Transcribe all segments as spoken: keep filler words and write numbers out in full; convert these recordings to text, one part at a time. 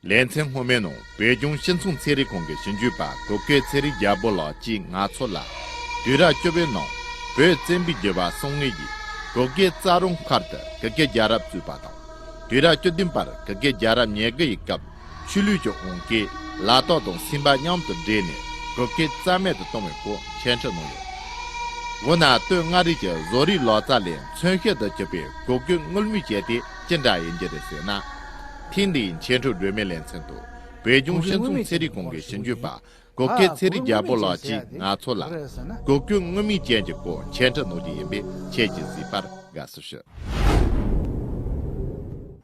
ལེ་ཚན་སྔོན་མའི་ནང་བོད་ལྗོངས་སྤྱི་ཚོགས་ཚན་རིག་ཁང་གི་ཞིབ་འཇུག་པ་གུ་གེ་ཚེ་རིང་རྒྱལ་པོ་ལགས་ཀྱིས་ང་ཚོ་ལ། དུས་རབས་བཅུ་པའི་ནང་བོད་བཙན་པོའི་བརྒྱུད་པ་སྲོང་ངེས་ཀྱི་གུ་གེ་རྩ་རོང་མཁར་དུ་གུ་གེ་རྒྱལ་རབས་བཙུགས་པ་དང་། དུས་རབས་བཅུ་བདུན་པར་གུ་གེ་རྒྱལ་རབས་ཉེར་དགུ་ཡི་སྐབས་ཆོས་ལུགས་ཀྱི་དབང་གིས་ལ་དྭགས་དང་སེམས་པ་མཉམ་དུ་འདྲེས་ནས་གུ་གེ་རྩ་མེད་དུ་གཏོང་བའི་སྐོར་འཆད་ཁྲིད་གནང་ཡོད། འོ་ན་སྟོད་མངའ་རིས་ཀྱི་བཟོ་རིག་ལག་རྩལ་ལས་མཚོན་བྱེད་དུ་གྱུར་པའི་གུ་གེ་དངུལ་མིག་ཅན་དེ་ཅི་འདྲ་ཡིན་རྒྱུ་རེད་ཟེར་ན། ཐེངས་འདིའི་འཆད་ཁྲིད་སྒྲོན་མེའི་ལེ་ཚན་དུ་བོད་ལྗོངས་སྤྱི་ཚོགས་ཚན་རིག་ཁང་གི་ཞིབ་འཇུག་པ་གུ་གེ་ཚེ་རིང་རྒྱལ་པོ་ལགས་ཀྱིས་ང་ཚོ་ལ་གུ་གེ་དངུལ་མིག་ཅན་གྱི་སྐོར་འཆད་ཁྲིད་གནང་རྒྱུ་ཡིན་པས་ཁྱེད་ཀྱིས་གཟིགས་པར་དགའ་བསུ་ཞུ།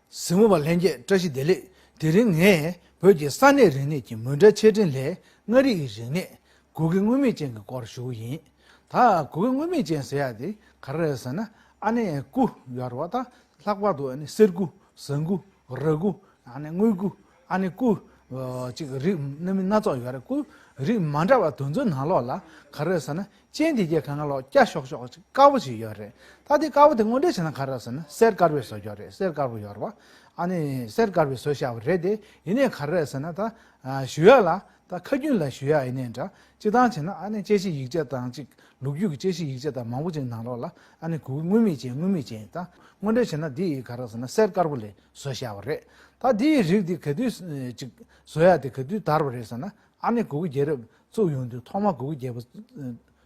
གཟིགས་མོ་བ་ལྷན་རྒྱས་བཀྲ་ཤིས་བདེ་ལེགས། དེ་རིང་ངས་བོད་ཀྱི་ས་གནས་རིག་གནས་ཀྱི་མུ་འབྲེལ་ཆེད་འཕྲིན་ལས་མངའ་རིས་ཀྱི་རིག་གནས་གུ་གེ་དངུལ་མིག་ཅན་གྱི་སྐོར་ཞུ་གི་ཡིན། ད་གུ་གེ་དངུལ་མིག་ཅན་ཟེར་ཡ་དེ་ག་རེ་རེད་ཟེར་ན། ཨ་ནི་སྐུ་ཡོད་རེད་བ། ད་ལྷག་པར་དུ་ཨ་ནི་གསེར་སྐུ། ཟངས་སྐུ། རི་སྐུ། ཨ་ནི་དངུལ་སྐུ། ཨ་ནི་སྐུ་ཨ་ཅིག་རིགས་སྣ་མིན་སྣ་ཚོགས་ཡོད་རེད། སྐུ་རིགས་མ་འདྲ་བ་དེ་ཚོའི་ནང་ལོགས་ལ་ག་རེ་རེད་ཟེར་ན། ཅན་དེ་གྱད་གང་ག་ལོག་སྐྱ་ཤོག་ཤོག་ཅིག་དཀར་པོ་ཅིག་ཡོད་རེད། ད་དེ་དཀར་པོ་དེ་དངོས་འབྲེལ་བྱས་ན་ག་རེ་རེད་ཟེར་ན་གསེར་དཀར་པོས་བཟོས་ཡོད་རེད། གསེར་དཀར་པོ་ཡོད་རེད་བ། ཨ་ནི་གསེར་དཀར་པོས་བཟོས་བཞག་པ་རེད་དེ། ཡིན་ནའི་ག་རེ་རེད་ཟེར་ན། ད་ཨ་ཞུ་ཡ་ལ། ད་ཁ་རྒྱུན་ལ་ཞུ་ཡ་ཡིན་ནའི་འདྲ། སྤྱིར་བཏང་བྱས་ན་ཨ་ནི་དཔྱད་གཞི་ཡིག་ཆ་དང་ཅིག་ལོ་རྒྱུས་ཀྱི་དཔྱད་གཞི་ཡིག་ཆ་དང་མང་པོ་ཅིག་ནང་ལོགས་ལ་ཨ་ནི་གུ་གེ་དངུལ་མིག་ཅན། དངུལ་མིག་ཅན། ད་དངོས་འབྲེལ་བྱས་ན་འདི་ཡི་ག་རེ་ཟེར་ན་གསེར་དཀར་པོ་ལས་བཟོས་བཞག་པ་རེད། ད་འདི་ཡི་རིགས་འདི་ག་དུས་ཅིག་བཟོ་ཡ་དེ་ག་དུས་དར་བ་རེད་ཟེར་ན། ཨ་ནི་གུ་གེ་རྒྱལ་རབས་བཙུགས་ཡོང་དུས། ཐོག་མ་གུ་གེ་རྒྱལ་པོ་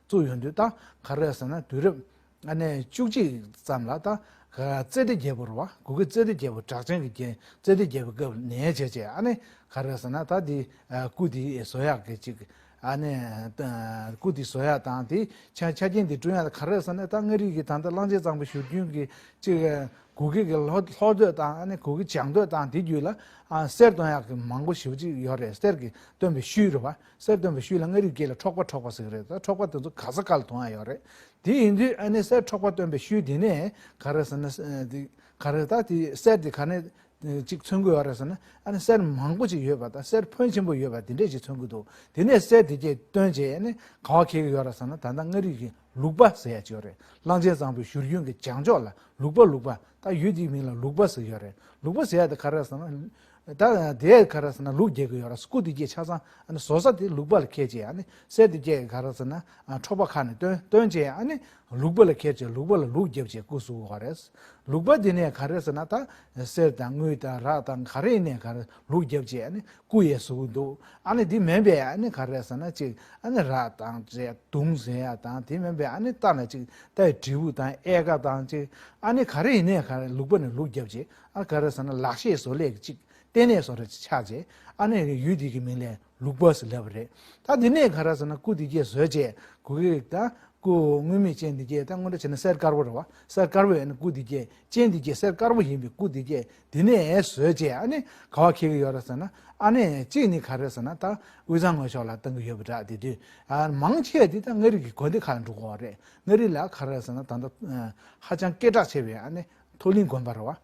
བཙུགས་ཡོང་དུས་ད་ག་རེ་ཟེར་ན་དུས་རབས་ཨ་ནི་བཅུ་གཅིག་ཙམ་ལ། ད་ཙེ་ཏི་རྒྱལ་པོ་རེད་བ། གུ་གེ་ཙེ་ཏི་རྒྱལ་པོ། གྲགས་ཅན་གྱི་རྒྱལ་ཙེ་ཏི་རྒྱལ་པོའི་སྐབས་ནས་བྱས་བྱས། ཨ་ནི་ག་རེ་ཟེར་ན་ད་འདི་སྐུ་འདི་བཟོ་ཡག་གི་ཅིག་ཨ་ནི་སྐུ་འདི་བཟོ་ཡག་དང་། དེ་ཆ་ཆ་རྐྱེན་འདི་བསྐྲུན་ཡག་ག་རེ་ཟེར་ན། ད་མངའ་རིས་ཀྱི་ད་ལྟ་གླང་ཆེན་གཙང་པོའི་བཞུར་རྒྱུན་གྱི་ཅིག་གུ་གེ་གི་ལྷོ་ལྷོ་སྟོད་དང་། ཨ་ནི་གུ་གེ་བྱང་སྟོད་དང་དེ་རྒྱུད་ལ་ཨ་གསེར་བཏོན་ཡག་གི་མང་པོ་ཞེ་པོ་ཅིག་ཡོད་རེད། གསེར་གྱི་བཏོན་པའི་ཤུལ་རེད་བ། གསེར་བཏོན་པའི་ཤུལ་ལ་མངའ་རིས་སྐད་ལ་འཕྲོག་པ་འཕྲོག་པ་ཟེར་གི་རེད། ད་འཕྲོག་པ་དེ་ཚོ་ག་ས་ག་ལ་མཐོང་ཡག་ཡོད་རེད། དེ་ཡིན་དུས་ཨ་ནི་གསེར་འཕྲོག་པ་བཏོན་པའི་ཤུལ་དེ་ནས་ག་རེ་ཟེར་ན། ཨ་དེ་ག་རེ། ད་དེ་གསེར་དེ་ག་ནས་ཨ་ཅིག་མཚོན་གི་ཡོད་རེད་ཟེར་ན། ཨ་ནི་གསེར་མང་པོ་ཅིག་ཡོད་པ་དང་། གསེར་ཕོན་ཆེན་པོ་ཡོད་པ་དེ་འདྲས་ཅིག་མཚོན་གི་འདུག་དེ་ནས་གསེར་དེ་གྱད་བཏོན་བྱས། ཨ་ནི་ག་པར་འཁེལ་གི་ཡོད་རེད་ཟེར་ན། ད་ལྟ་མངའ་རིས་ཀྱི་ལུག་པ་ཟེར་ཡག་ཅིག་ཡོད་རེད། གླང་ཆེན་གཙང་པོའི་བཞུར་རྒྱུན་གྱི་བྱང་ཕྱོགས་ལ་ལུག་པ། ལུག་པ། ད་ཡུལ་དེའི་མིང་ལ་ལུག་པ་ཟེར་ཡོད་རེད། ལུག་པ་ཟེར་ཡག་དེ་ག་རེ་ཟེར་ན། ད་དེ་ག་རེ་ཟེར་ན་ལུག་རྒྱག་གི་ཡོད་རེད། སྐུ་དེ་གྱད་ཆ་ཚང་ཨ་ནི་བཟོ་ས་དེ་ལུག་པ་ལ་འཁེལ་བྱས། ཨ་ནི་གསེར་དེ་གྱད་ག་རེ་ཟེར་ན་ཨ་འཕྲོག་པ་ཁ་ནས་བཏོན་བཏོན་བྱས། ཨ་ནི་ལུག་པ་ལ་འཁེལ་བྱས། ལུག་པ་ལ་ལུག་བརྒྱབ་བྱས་སྐུ་བཟོ་གི་ཡོད་རེད། ལུག་པ་དེ་ནས་ག་རེ་ཟེར་ན། ད་གསེར་དང་དངུལ་དང་རག་དང་ག་རེ་ཡིན་ནའི་ག་རེ་ལུག་བརྒྱབ་བྱས་ཨ་ནི་སྐུ་ཡང་བཟོ་གི་འདུག་ཨ་ནི་དེ་མིན་པའི་ཨ་ནི་ག་རེ་ཟེར་ན་ཅིག་ཨ་ནི་རག་དང་ཅིག་དུང་ཟེར་ཡག་དང་། དེ་མིན་པའི་ཨ་ནི་ལྟ་ན་ཅིག་ད་དྲིལ་བུ་དང་ཨེ་ཀ་དང་ཅིག་ཨ་ནི་ག་རེ་ཡིན་ནའི་ག་རེ་ལུག་པ་ནས་ལུག་བརྒྱབ་བྱས། ཨ་ག་རེ་ཟེར་ན་ལག་ཤེས་བཟོ་ལས་ཀྱི་ཅིག་ལྟེ་གནས་བཟོ་འདྲ་ཅིག་ཆགས་བྱས། ཨ་ནི་ཡུལ་དེ་གི་མིང་ལ་ལུག་པ་ཟེར་ལབ་པ་རེད། ད་དེ་ནས་ག་རེ་ཟེར་ན་སྐུ་དེ་གྱད་བཟོས་བྱས། གུ་གེ་ད་སྐུ་དངུལ་མིག་ཅན་དེ་གྱད། ད་དངོས་འབྲེལ་བྱས་ན་གསེར་དཀར་པོ་རེད་བ། གསེར་དཀར་པོ་ཡིན་ན་སྐུ་དེ་གྱད། ཅན་དེ་གྱད་གསེར་དཀར་པོ་ཡིན་པའི་སྐུ་དེ་གྱད་དེ་ནས་བཟོས་བྱས། ཨ་ནི་ག་པར་འཁེལ་གི་ཡོད་རེད་ཟེར་ན། ཨ་ནི་གཅིག་ནི་ག་རེ་ཟེར་ན་ད་དབུས་གཙང་ངོས་ཕྱོགས་ལ་བཏང་གི་ཡོད་པ་འདྲ། དེ་དུས་ཨ་མང་ཆེ་དེ་ད་མངའ་རིས་ཀྱི་དགོན་སྡེ་ཁག་ལ་འགྲོ་གི་ཡོད་རེད། མངའ་རིས་ལ་ག་རེ་ཟེར་ན་ད་ལྟ་ཧ་ཅང་སྐད་གྲགས་ཆེ་བའི་ཨ་ནི་མཐོ་གླིང་དགོན་པ་རེད་བ།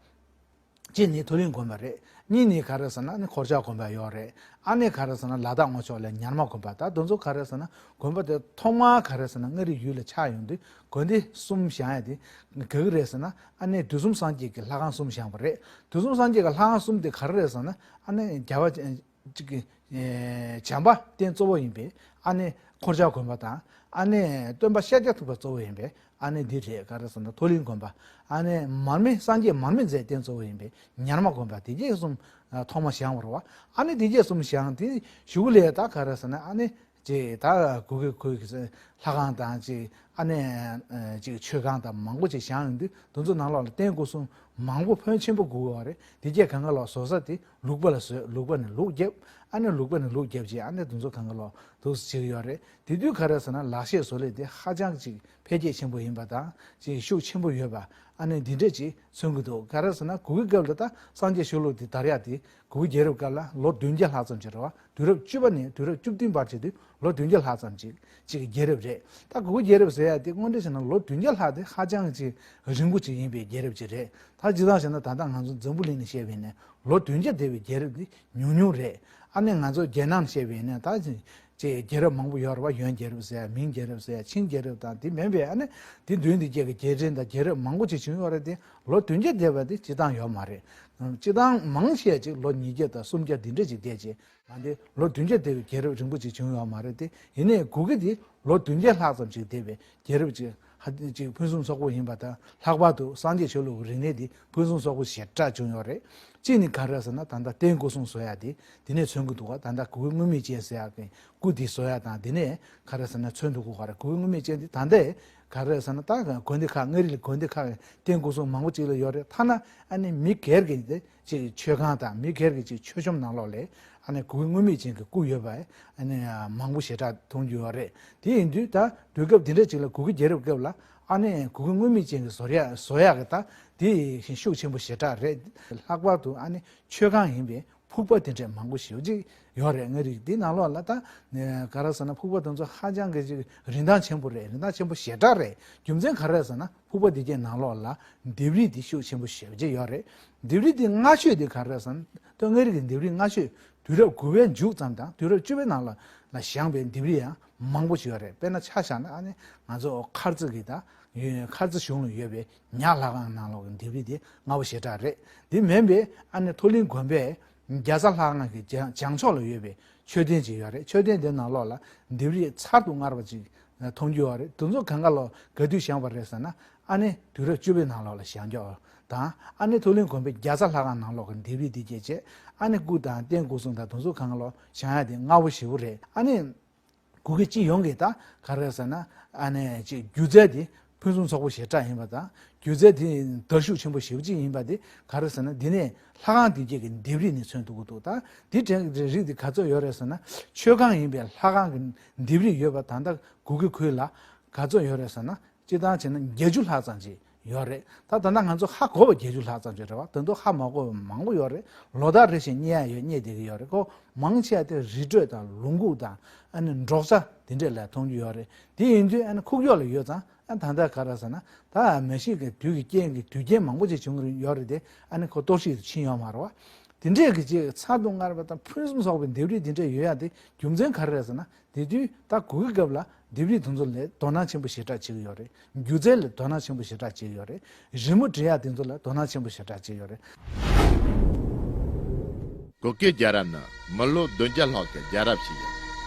གཅིག་ནི་མཐོ་གླིང་དགོན་པ་རེད། གཉིས་ནི་ག་རེ་ཟེར་ན་ནི་འཁོར་ཆགས་དགོན་པ་ཡོད་རེད། ཨ་ནི་ག་རེ་ཟེར་ན་ལ་དྭགས་ངོས་ཕྱོགས་ལ་ཉར་མ་དགོན་པ། ད་དེ་ཚོ་ག་རེ་ཟེར་ན་དགོན་པ་དེ་ཐོག་མར་ག་རེ་ཟེར་ན་མངའ་རིས་ཡུལ་ལ་ཆགས་ཡོང་དུས་དགོན་སྡེ་གསུམ་བཞེངས་ཡག་དེ་ག་གི་རེད་ཟེར་ན། ཨ་ནི་དུས་གསུམ་སངས་རྒྱས་ཀྱི་ལྷ་ཁང་གསུམ་བཞེངས་པ་རེད། དུས་གསུམ་སངས་རྒྱས་ཀྱི་ལྷ་ཁང་གསུམ་དེ་ག་རེ་རེད་ཟེར་ན། ཨ་ནི་རྒྱལ་བ་གཅིག་གི་ཨེ་བྱམས་པ་རྟེན་གཙོ་བོ་ཡིན་པའི་ཨ་ནི་འཁོར་ཆགས་དགོན་པ་དང་། ཨ་ནི་སྟོན་པ་ཤཱཀྱ་ཐུབ་པ་གཙོ་བོ་ཡིན་པའི་ཨ་ནི་འདི་རེད། ག་རེ་ཟེར་ན་མཐོ་གླིང་དགོན་པ། ཨ་ནི་མར་མེ་སངས་རྒྱས་མར་མེ་མཛད་རྟེན་གཙོ་བོ་ཡིན་པའི་ཉར་མ་དགོན་པ། དེ་གྱད་གསུམ་ཨ་ཐོག་མ་བཞེངས་པ་རེད་བ། ཨ་ནི་དེ་གྱད་གསུམ་བཞེངས་དེ་གཞུག་ལས་ད་ག་རེ་ཟེར་ན། ཨ་ནི་ཅིག་ད་གུ་གེ་ཁུལ་གྱི་ལྷ་ཁང་དང་ཅིག་ཨ་ནི་ཨ་ཅིག་མཆོད་ཁང་དང་མང་པོ་ཅིག་བཞེངས་ཡོང་དུས་དེ་ཚོ་ནང་ལོགས་ལ་རྟེན་སྐུ་གསུམ་མང་པོ་ཕོན་ཆེན་པོ་དགོས་ཀྱི་ཡོད་རེད། དེ་གྱད་གང་ག་ལོག་བཟོ་ས་དེ་ལུག་པ་ལ་བཟོས། ལུག་པ་ནས་ལུག་བརྒྱབ། ཨ་ནི་ལུག་པ་ནས་ལུག་བརྒྱབ་བྱས་ཨ་ནི་དེ་ཚོ་གང་ག་ལོག་འདུག་སེ་བྱེད་ཀྱི་ཡོད་རེད། དེ་དུས་ག་རེ་ཟེར་ན་ལག་ཤེས་བཟོ་ལས་དེ་ཧ་ཅང་ཅིག་འཕེལ་རྒྱས་ཆེན་པོ་ཡིན་པ་དང་ཅིག་ཤུགས་ཆེན་པོ་ཡོད་པ་ཨ་ནི་འདི་འདྲས་ཅིག་མཚོན་གྱི་འདུག་ག་རེ་ཟེར་ན་གུ་གེའི་སྐབས་ལ་ད་སངས་རྒྱས་ཆོས་ལུགས་དེ་དར་ཡག་དེ་གུ་གེ་རྒྱལ་རབས་སྐབས་ལ་ལོ་བདུན་བརྒྱ་ལྷག་ཙམ་ཅིག་རེད་བ། དུས་རབས་བཅུ་པ་ནས་དུས་རབས་བཅུ་བདུན་བར་བྱེད་དུས་ལོ་བདུན་བརྒྱ་ལྷག་ཙམ་ཅིག་ཅིག་གི་རྒྱལ་རབས་རེད། ད་གུ་གེ་རྒྱལ་རབས་ཟེར་ཡག་དེ་དངོས་འབྲེལ་བྱས་ན་ལོ་བདུན་བརྒྱ་ལྷག་དེ་ཧ་ཅང་ཅིག་རིང་པོ་ཅིག་ཡིན་པའི་རྒྱལ་རབས་ཅིག་རེད། ད་སྤྱིར་བཏང་བྱས་ན་ད་ལྟ་ང་ཚོ་འཛམ་བུ་གླིང་ནས་བཤད་པ་ཡིན་ན་ལོ་བདུན་བརྒྱ་འདས་པའི་རྒྱལ་རབས་དེ་ཉུང་ཉུང་རེད། ཨ་ནི་ང་ཚོ་རྒྱལ་ནང་བཤད་པ་ཡིན་ན་ད་ ཅེས་རྒྱལ་རབས་མང་པོ་ཡོད་རེད་བ། ཡོན་རྒྱལ་རབས་ཟེར་ཡ། མིང་རྒྱལ་རབས་ཟེར་ཡ། ཆིང་རྒྱལ་རབས་དང་དེ་མིན་པའི་ཨ་ནི་དེ་མདུན་དེ་རྒྱལ་གྱི་རྒྱལ་ཕྲན་དང་རྒྱལ་རབས་མང་པོ་ཅིག་བྱུང་ཡོད་རེད་དེ། ལོ་བདུན་བརྒྱ་འདས་པ་དེ་སྤྱིར་བཏང་ཡོད་མ་རེད། སྤྱིར་བཏང་མང་ཆེ་ཅིག་ལོ་ཉིས་བརྒྱ་དང་སུམ་བརྒྱ་དེ་འདྲ་ཅིག་བསྡད་ཅེས། ང་དེ་ལོ་བདུན་བརྒྱ་འདས་པའི་རྒྱལ་རབས་རིང་པོ་ཅིག་བྱུང་ཡོད་མ་རེད་དེ། ཡིན་ནའི་གུ་གེ་དེ་ལོ་བདུན་བརྒྱ་ལྷག་ཙམ་ཅིག་འདས་པའི་རྒྱལ་རབས་ཅིག་ཧ་ཅིག་ཕུན་སུམ་ཚོགས་པོ་ཡིན་པ་དང་། ལྷག་པར་དུ་སངས་རྒྱས་ཆོས་ལུགས་ཀྱི་རིག་གནས་དེ་ཕུན་སུམ་ཚོགས་པོ་ཞེ་དྲག་བྱུང་ཡོད་རེད། གཅིག་ནི་ག་རེ་ཟེར་ན། ད་ལྟ་རྟེན་སྐུ་གསུང་ཟེར་ཡ་དེ་དེ་ནས་མཚོན་གྱི་འདུག་ག་ད་ལྟ་གུ་གེ་སྔོན་མེད་ཅན་ཟེར་ཡ་གི་སྐུ་དེ་བཟོ་ཡ་དང་དེ་ནས་ག་རེ་ཟེར་ན་མཚོན་འདུག་ག་རེད། གུ་གེ་སྔོན་མེད་ཅན་དེ་ད་ལྟའི་ག་རེ་ཟེར་ན། ད་དགོན་སྡེ་ཁག་མངའ་རིས་ལ་དགོན་སྡེ་ཁག་རྟེན་སྐུ་གསུང་མང་པོ་ཅིག་ལ་ཡོད་རེད། ཐ་ན་ཨ་ནི་མི་སྒེར་གྱི་དེ་ཅིག་མཆོད་ཁང་དང་མི་སྒེར་གྱི་ཅིག་མཆོད་གཤོམ་ནང་ལོགས་ལ་ཨ་ནི་གུ་གེ་སྔོན་མེད་ཅན་གྱི་སྐུ་ཡོད་པ་ཨ་ནི་མང་པོ་ཞེ་དྲག་མཐོང་རྒྱུ་ཡོད་རེད། དེ་ཡིན་དུས་ད་དུས་སྐབས་དེ་འདྲ་ཅིག་ལ་གུ་གེ་རྒྱལ་རབས་སྐབས་ལ་ཨ་ནི་གུ་གེ་སྔོན་མེད་ཅན་གྱི་བཟོ་ཡ་བཟོ་ཡ་གི་ད་དེ་ཤུགས་ཆེན་པོ་ཞེ་དྲག་རེད། ལྷག་པར་དུ་ཨ་ནི་མཆོད་ཁང་ཡིན་པའི་ཕུག་པ་དེ་འདྲ་མང་པོ་ཞེ་པོ་ཅིག་ཡོད་རེད། མངའ་རིས་འདི་ནང་ལོགས་ལ་ད་ག་རེ་ཟེར་ན། ཕུག་པ་དེ་ཚོ་ཧ་ཅང་གི་ཅིག་རིན་ཐང་ཆེན་པོ་རེད། རིན་ཐང་ཆེན་པོ་ཞེ་དྲག་རེད། རྒྱུ་མཚན་ག་རེ་ཟེར་ན། ཕུག་པ་འདི་གའི་ནང་ལོགས་ལ་ལྡེབས་རིས་འདི་ཤུགས་ཆེན་པོ་ཞེ་པོ་ཅིག་ཡོད་རེད། ལྡེབས་རིས་འདི་སྔ་ཤོས་འདི་ག་རེ་ཟེར་ན། སྟོད་མངའ་རིས་ཀྱི་ལྡེབས་རིས་སྔ་ཤོས་དུས་རབས་དགུ་པའི་མཇུག་ཙམ་དང་དུས་རབས་བཅུ་པའི་ནང་ལ་ལ་བཞེངས་པའི་ལྡེབས་རིས་ཡང་མང་པོ་ཞིག་ཡོད་རེད། དཔེར་ན་ཆ་བཞག་ན་ཨ་ནི་ང་ཚོ་མཁར་རྩེ་གི་ད་ཡོད། མཁར་རྩེ་གཞུང་ལ་ཡོད་པའི་ཉག་ལྷ་ཁང་ནང་ལོགས་ཀྱི་ལྡེབས་རིས་དེ་སྔ་པོ་ཞེ་དྲག་རེད། དེ་མིན་པའི་ཨ་ནི་མཐོ་གླིང་དགོན་པའི་རྒྱ་ཚ་ལྷ་ཁང་གི་བྱང་བྱང་ཕྱོགས་ལ་ཡོད་པའི་མཆོད་རྟེན་ཅིག་ཡོད་རེད། མཆོད་རྟེན་དེ་ནང་ལོགས་ལ་ལྡེབས་རིས་ཚར་དུ་དངར་བ་ཅིག་མཐོང་རྒྱུ་ཡོད་རེད། དེ་ཚོ་གང་ག་ལོ་ག་དུས་བཞེངས་པ་རེད་ཟེར་ན། ཨ་ནི་དུས་རབས་བཅུ་པའི་ནང་ལོགས་ལ་བཞེངས་རྒྱུ་དང་། ཨ་ནི་མཐོ་གླིང་དགོན་པའི་རྒྱ་ཚ་ལྷ་ཁང་ནང་ལོགས་ཀྱི་ལྡེབས་རིས་དེ་བཅས་བྱས། ཨ་ནི་སྐུ་དང་རྟེན་སྐུ་གསུང་དང་དེ་ཚོ་གང་ག་ལོ་བཞེངས་ཡ་དེ་སྔ་པོ་ཞེ་པོ་རེད། ཨ་ནི་གུ་གེ་སྤྱི་ཡོངས་ཀྱི་ད་ག་རེ་ཟེར་ན། ཨ་ནི་ཅིག་སྒྱུ་རྩལ་དེ་ཕུན་སུམ་ཚོགས་པོ་ཞེ་དྲག་ཡིན་པ་དང་། སྒྱུ་རྩལ་དེ་དར་ཤུགས་ཆེན་པོ་ཞེ་པོ་ཅིག་ཡིན་པ་དེ་ག་རེ་ཟེར་ན། འདི་ནས་ལྷ་ཁང་དེ་གས་ཀྱི་ལྡེབས་རིས་ནས་མཚོན་ཐུབ་ཀྱི་འདུག་ད་འདི་གྲས་ཀྱི་རིགས་དེ་ག་ཚོད་ཡོད་རེད་ཟེར་ན། མཆོད་ཁང་ཡིན་པའི་ལྷ་ཁང་གི་ལྡེབས་རིས་ཡོད་པ་ད་ལྟ་གུ་གེ་ཁུལ་ལ་ག་ཚོད་ཡོད་རེད་ཟེར་ན། སྤྱིར་བཏང་བྱས་ན་བརྒྱད་ཅུ་ལྷག་ཙམ་ཅིག་ཡོད་རེད། ད་ད་ལྟ་ང་ཚོ་ཧ་གོ་བ་བརྒྱད་ཅུ་ལྷག་ཙམ་ཅིག་རེད་བ། དེ་ཚོ་ཧ་མ་གོ་བ་མང་པོ་ཡོད་རེད། ལོ་ལྟར་རེ་བཞིན་རྙེད་ཡ་ཡོད། རྙེད་བསྡད་ཀྱི་ཡོད་རེད། ཁོ་མང་ཆེ་བ་དེ་རི་ཁྲོད་དང་ལུང་ཁུག་དང་། ཨ་ནི་འབྲོག་ས་དེ་འདྲས་ལ་མཐོང་རྒྱུ་ཡོད་རེད། དེ་ཡིན་དུས་ཨ་ནི་ཁུག་ཀྱོག་ལ་ཡོད་ཙང་། ཨ་ད་ལྟ་ག་རེ་ཟེར་ན། ད་མ་གཞི་གི་དུས་ཀྱི་རྐྱེན་གྱིས་དུས་རྐྱེན་མང་པོ་ཅིག་བྱུང་གི་ཡོད་རེད་དེ། ཨ་ནི་ཁོ་གཏོར་བཤིག་ཏུ་ཕྱིན་ཡོད་མ་རེད་བ། དེ་འདྲས་ཀྱི་ཅིག་ཚར་དུ་དངར་བ་དང་ཕུན་སུམ་ཚོགས་པའི་ལྡེབས་རིས་དེ་འདྲས་ཡོད་ཡ་དེ་རྒྱུ་མཚན་ག་རེ་རེད་ཟེར་ན། དེ་དུས་ད་གུ་གེ་སྐབས་ལ་ལྡེབས་རིས་དེ་ཚོ་ལ་དོ་སྣང་ཆེན་པོ་ཞེ་དྲག་བྱེད་ཀྱི་ཡོད་རེད། སྒྱུ་རྩལ་ལ་དོ་སྣང་ཆེན་པོ་ཞེ་དྲག་བྱེད་ཀྱི་ཡོད་རེད། རི་མོ་འབྲི་ཡ་དེ་ཚོ་ལ་དོ་སྣང་ཆེན་པོ་ཞེ་དྲག་བྱེད་ཀྱི་ཡོད་རེད། གུ་གེ་རྒྱལ་རབས་ནི་མི་ལོ་བདུན་བརྒྱ་ལྷག་གི་རྒྱལ་རབས་ཤིག་ཡིན།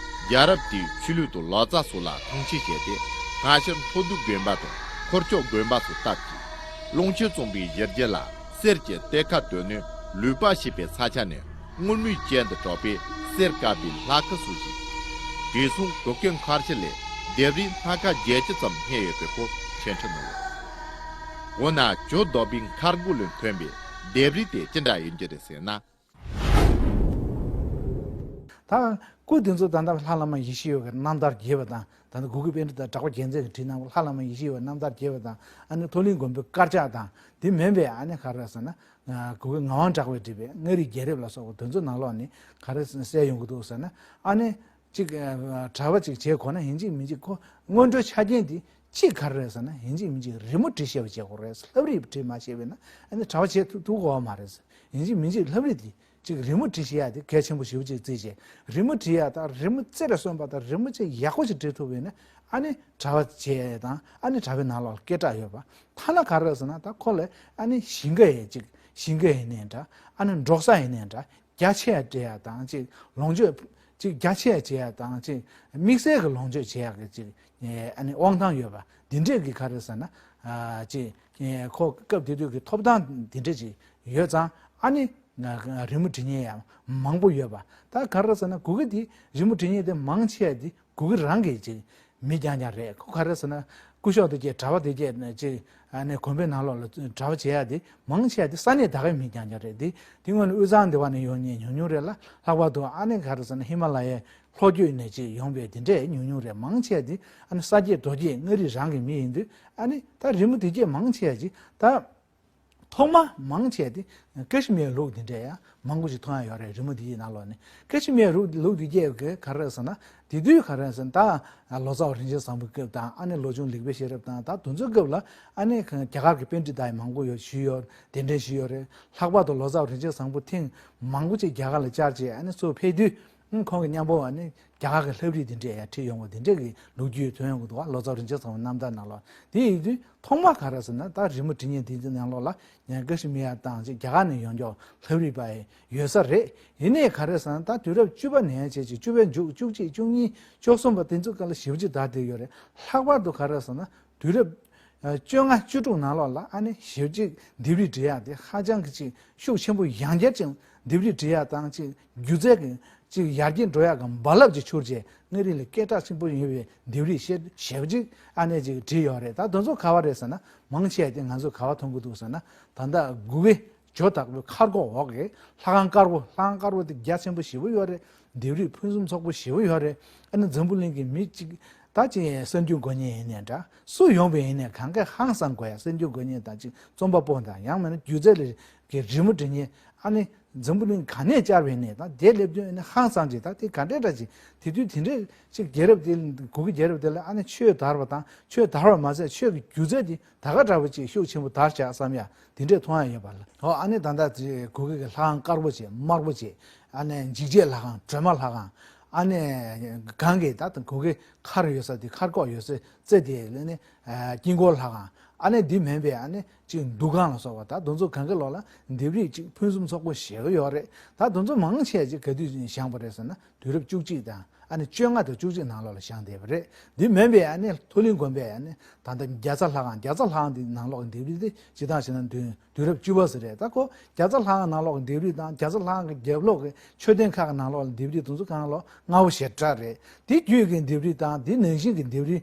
རྒྱལ་རབས་དེའི་ཆོས་ལུགས་དང་ལོ་ཙཱ་སོགས་ལ་མཐོང་ཆེན་བྱས་ཏེ། སྔ་ཕྱིར་མཐོ་འདུས་དགོན་པ་དང་འཁོར་ཕྱོགས་དགོན་པ་སོགས་བཏབ་ཅིང་། ཀློང་ཆེན་རྩོམ་པའི་གཞི་རྒྱུད་ལ་གསེར་གྱི་གཏེར་ཁ་བཏོན་ནས་ལུས་པ་ཞེས་པའི་ས་ཆ་ནས། སྔོན་མོའི་ཅན་དུ་གྲགས་པའི་གསེར་དཀར་པོའི་ལྷ་སྐུ་སོགས་ཤིག་དེ་མཚུངས་གུ་གེ་མཁར་ཤུལ་ལས་ལྡེབས་རིས་སྣ་ཁ་བརྒྱད་ཅུ་ཙམ་རྙེད་ཡོད་པའི་སྐོར་འཆད་ཁྲིད་གནང་ཡོད། འོ་ན་ཇོ་བདག་པོའི་མཁར་སྒོ་ལས་ཐོན་པའི་ལྡེབས་རིས་དེ་ཅི་འདྲ་ཡིན་གྱི་རེད་ཟེར་ན། ད་སྐུ་དེ་ཚོ་ད་ལྟ་ལྷ་བླ་མ་ཡེ་ཤེས་འོད་ཀྱི་རྣམ་ཐར་རྒྱས་པ་དང་། ད་ལྟ་གུ་གེ་པཎྜི་ཏ་གྲགས་པ་རྒྱལ་མཚན་གྱིས་བྲིས་གནང་བ་ལྷ་བླ་མ་ཡེ་ཤེས་འོད་རྣམ་ཐར་རྒྱས་པ་དང་། ཨ་ནི་མཐོ་གླིང་དགོན་པའི་དཀར་ཆག་དང་། དེ་མིན་པའི་ཨ་ནི་ག་རེ་ཟེར་ན། ཨ་གུ་གེ་ངག་དབང་གྲགས་པས་བྲིས་པའི་མངའ་རིས་རྒྱལ་རབས་ལ་སོགས་པ་དེ་ཚོ་ནང་ལོགས་ནས་ག་རེ་གསལ་ཡོང་གི་འདུག་ཟེར་ན། ཨ་ནི་གཅིག་ཨ་གྲྭ་པ་གཅིག་བྱེད་དགོས་ན་ཡིན་གཅིག་མིན་གཅིག་ཁོ་སྔོན་འགྲོའི་ཆ་རྐྱེན་དེ་གཅིག་ག་རེ་རེད་ཟེར་ན། ཡིན་གཅིག་མིན་གཅིག་རི་མོ་འབྲི་ཤེས་པ་བྱེད་དགོས་རེད། ལྷ་བྲིས་འབྲི་མ་ཤེས་པས་ན་ཨ་ནི་གྲྭ་པ་བྱེད་ཐུབ་ཐུབ་ཀྱི་ཡོད་མ་རེད། ཡིན་གཅིག་མིན་གཅིག་ལྷ་བྲིས་དེ་གཅིག་རི་མོ་འབྲི་ཤེས་ཡ་དེ་གལ་ཆེན་པོ་ཞེ་པོ་ཅིག་བརྩིས་བྱས། རི་མོ་འབྲི་ཡ་དང་རི་མོ་རྩེ་རུ་སོན་པ་དང་རི་མོ་ཅིག་ཡག་པོ་ཅིག་འབྲི་ཐུབ་པས་ན་ཨ་ནི་གྲྭ་པ་བྱེད་ཡ་དང་། ཨ་ནི་གྲྭ་པའི་ནང་ལོགས་སྐད་གྲགས་ཡོད་པ། ཐ་ན་ག་རེ་ཟེར་ན། ད་ཁོ་ལ་ཨ་ནི་ཞིང་ཁ་ཡི་ཅིག་ཞིང་ཁ་ཡིན་ནའི་འདྲ། ཨ་ནི་འབྲོག་ས་ཡིན་ནའི་འདྲ། རྒྱ་ཆེ་ཡ་སྤྲད་ཡ་དང་། ཅིག་ལོངས་སྤྱོད་ཅིག་རྒྱ་ཆེ་ཡ་བྱེད་ཡ་དང་། ཅིག་དམིགས་བསལ་གྱི་ལོངས་སྤྱོད་བྱེད་ཡ་གི་ཅིག་ཨ་ནི་དབང་ཐང་ཡོད་པ་འདི་འདྲས་ཀྱི་ག་རེ་ཟེར་ན། ཨ་ཅིག་ཁོ་སྐབས་དེ་དུས་ཀྱི་ཐོབ་ཐང་འདི་འདྲས་ཅིག་ཡོད་ཙང་། ཨ་ནི་རི་མོ་འབྲི་མཁན་ཡང་མང་པོ་ཡོད་པ། ད་ག་རེ་ཟེར་ན། གུ་གེ་འདི་རི་མོ་འབྲི་མཁན་དེ་མང་ཆེ་བ་འདི་གུ་གེ་རང་གི་ཅིག་མི་རྐྱང་རྐྱང་རེད། ཁོ་ག་རེ་ཟེར་ན། སྐུ་ཞབས་དེ་གས་གྲྭ་པ་དེ་གས་ཅིག་ཨ་ནི་དགོན་པའི་ནང་ལོགས་ལ་གྲྭ་པ་བྱེད་ཡ་དེ་མང་ཆེ་བ་དེ་ས་གནས་དེ་གའི་མི་རྐྱང་རྐྱང་རེད། དེ་དེ་སྔོན་ལ་དབུས་གཙང་སྡེ་བ་ནས་ཡོང་མཁན་ཉུང་ཉུང་རེད་ལ། ལྷག་པར་དུ་ཨ་ནི་ག་རེ་ཟེར་ན། ཧི་མ་ལ་ཡའི་ལྷོ་རྒྱུད་ནས་ཅིག་ཡོང་པའི་དེ་འདྲས་ཉུང་ཉུང་རེད། མང་ཆེ་བ་དེ་ཨ་ནི་ས་སྐྱེས་རྡོ་སྐྱེས་མངའ་རིས་རང་གི་མི་ཡིན་དུས། ཨ་ནི་ད་རི་མོ་དེ་གས་མང་ཆེ་བ་ཅིག་ད། ཐོག་མ་མང་ཆེ་དེ་ཀ་ཤི་མིར་ལུགས་དེ་འདྲ་ཡང་མང་པོ་ཞིག་མཐོང་ཡ་ཡོད་རེད། རི་མོ་དེའི་ནང་ལོགས་ནས། ཀ་ཤི་མིར་ལུགས་དེ་གས་ག་རེ་ཟེར་ན། དེ་དུས་ག་རེ་ཟེར་ན། ད་ལོ་ཙཱ་བ་རིན་ཆེན་བཟང་པོའི་སྐབས་དང་། ཨ་ནི་ལོ་ཆུང་ལེགས་པའི་ཤེས་རབ་དང་། ད་དེ་ཚོའི་སྐབས་ལ་ཨ་ནི་རྒྱ་གར་གྱི་པཎྜི་ཏ་ཡང་མང་པོ་ཡོད། ཞུས་ཡོད། གདན་འདྲེན་ཞུས་ཡོད་རེད། ལྷག་པར་དུ་ལོ་ཙཱ་བ་རིན་ཆེན་བཟང་པོ་ཐེངས་མང་པོ་ཅིག་རྒྱ་གར་ལ་བཅར་བྱས། ཨ་ནི་ཚུར་ཕེབས་དུས། ཁོང་གི་མཉམ་པོ་བ་ནི་རྒྱ་གར་གྱི་ལྷ་བྲིས་དེ་འདྲས་ཡང་བྲིས་ཡོང་བ་དེ་འདྲས་ཀྱི་ལོ་རྒྱུས་ཐོན་ཡོང་གི་འདུག་བ། ལོ་ཙཱ་བ་རིན་ཆེན་ཚང་བའི་རྣམ་ཐར་ནང་ལོགས་དེ་ཡིན་དུས་ཐོག་མ་ག་རེ་ཟེར་ན། ད་རི་མོ་འབྲི་མཁན་དེ་ཚོའི་ནང་ལོགས་ལ་ཡང་ཀ་ཤི་མི་ཡ་དང་ཅིག་རྒྱ་གར་ནས་ཡོང་མཁན་ལྷ་བྲིས་པ་ཡོད་ས་རེད། ཡིན་ནའི་ག་རེ་ཟེར་ན། ད་དུས་རབས་བཅུ་པ་ནས་བྱས་ཅིག་བཅུ་པའི་མཇུག་བཅུ་གཅིག་བཅུ་གཉིས་བཅུ་གསུམ་པ་དེ་ཚོ་སྐབས་ལ་ཞེ་པོ་ཅིག་དར་བསྡད་ཡོད་རེད། ལྷག་པར་དུ་ག་རེ་ཟེར་ན། དུས་རབས་བཅོ་ལྔ་བཅུ་དྲུག་ནང་ལོགས་ལ་ཨ་ནི་ཞེ་པོ་ཅིག་ལྡེབས་རིས་འབྲི་ཡག་དེ་ཧ་ཅང་གི་ཅིག་ཤུགས་ཆེན་པོ་ཡང་བསྐྱར་ཅིག་ལྡེབས་རིས་འབྲི་ཡག་དང་ཅིག་སྒྱུ་རྩལ་གྱི་ཅིག་ཡར་རྒྱས་འགྲོ་ཡག་གི་རྦ་རླབས་ཅིག་འཕྱུར་རྗེས་མངའ་རིས་ལ་སྐད་གྲགས་ཆེན་པོ་ཡིན་པའི་ལྡེབས་རིས་ཞེ་ཞེ་པོ་ཅིག་ཨ་ནི་ཅིག་བྲིས་ཡོད་རེད། ད་དེ་ཚོ་ག་བ་རེད་ཟེར་ན། མང་ཆེ་བ་དེ་ང་ཚོས་ག་བ་མཐོང་གི་འདུག་ཟེར་ན། ད་ལྟ་གུ་གེ་ཇོ་བདག་པོའི་མཁར་སྒོ་འོག་གི་ལྷ་ཁང་དཀར་པོ། ལྷ་ཁང་དཀར་པོ་དེ་རྒྱ་ཆེན་པོ་ཞེ་པོ་ཡོད་རེད། ལྡེབས་རིས་ཕུན་སུམ་ཚོགས་པོ་ཞེ་པོ་ཡོད་རེད། ཨ་ནི་འཛམ་བུ་གླིང་གི་མི་གཅིག་ད་ཅིག་གསར་འགྱུར་འགོད་མཁན་ཡིན་ནའི་འདྲ། སུ་ཡོང་བ་ཡིན་ནའི་གང་ག་ཧང་སང་དགོས་ཡ། གསར་འགྱུར་འགོད་མཁན་དང་ཅིག་རྩོམ་པ་པོ་དང་། ཡང་མིན་ན་སྒྱུ་རྩལ་གྱི་རི་མོ་འབྲི་མཁན། ཨ་ནི་འཛམ་བུ་གླིང་ག་ནས་བཅར་བ་ཡིན་ནའི་ད་དེ་སླེབས་དུས་ཨ་ནི་ཧང་སང་ཅིག་ད་དེ་ག་འདྲས་འདྲ་ཅིག་དེ་དུས་དེ་འདྲས་ཅིག་རྒྱལ་རབས་དེ། གུ་གེ་རྒྱལ་རབས་དེ་ལ་ཨ་ནི་ཆོས་དར་བ་དང་། ཆོས་དར་བ་མ་ཟད་ཆོས་ཀྱི་སྒྱུ་རྩལ་དེ་ད་ག་འདྲ་བོ་ཅིག་ཤུགས་ཆེན་པོ་དར་བཞག་བསམ་ཡ་དེ་འདྲས་མཐོང་ཡ་ཡོད་པ་ལ། ཨོ། ཨ་ནི་ད་ལྟ་དེ་གུ་གེ་གི་ལྷ་ཁང་དཀར་པོ་བྱས་དམར་པོ་བྱས། ཨ་ནི་འཇིགས་བྱེད་ལྷ་ཁང་། སྒྲོལ་མ་ལྷ་ཁང་། ཨ་ནི་གང་གི་ད་གུ་གེ་མཁར་ཡོད་ས་དེ། མཁར་སྒོ་ཡོད་སའི་རྩེ་དེ་ལ་ནི་དཀྱིལ་འཁོར་ལྷ་ཁང་། ཨ་ནི་འདི་མིན་པའི་ཨ་ནི་ཅིག་འདུ་ཁང་ལ་སོགས་པ། ད་དེ་ཚོ་གང་གི་ལོགས་ལ་ལྡེབས་རིས་ཅིག་ཕུན་སུམ་ཚོགས་པོ་ཞེ་པོ་ཡོད་རེད། ད་དེ་ཚོ་མང་ཆེ་ཅིག་ག་དུས་བཞེངས་པ་རེད་ཟེར་ན། དུས་རབས་བཅུ་གཅིག་དང་ཨ་ནི་བཅོ་ལྔ་དང་བཅུ་གཅིག་ནང་ལོགས་ལ་བཞེངས་བསྡད་པ་རེད། འདི་མིན་པའི་ཨ་ནི་མཐོ་གླིང་དགོན་པའི་ཨ་ནི་ད་ལྟ་རྒྱ་ཚ་ལྷ་ཁང་། རྒྱ་ཚ་ལྷ་ཁང་འདི་ནང་ལོགས་ཀྱི་ལྡེབས་རིས་དེ་སྤྱིར་བཏང་བྱས་ན་དུས་དུས་རབས་བཅུ་པ་ཟེར་རེད། ད་ཁོ་རྒྱ་ཚ་ལྷ་ཁང་ནང་ལོགས་ཀྱི་ལྡེབས་རིས་དང་། རྒྱ་ཚ་ལྷ་ཁང་གི་རྒྱབ་ལོགས་ཀྱི་མཆོད་རྟེན་ཁག་གི་ནང་ལོགས་ལ་ལྡེབས་རིས་དེ་ཚོ་གང་ལོགས་སྔ་བོ་ཞེ་དྲག་རེད། དེ་བརྒྱུད་ཀྱི་ལྡེབས་རིས་དང་དེ་ནང་བཞིན་གྱི་ལྡེབས་རིས་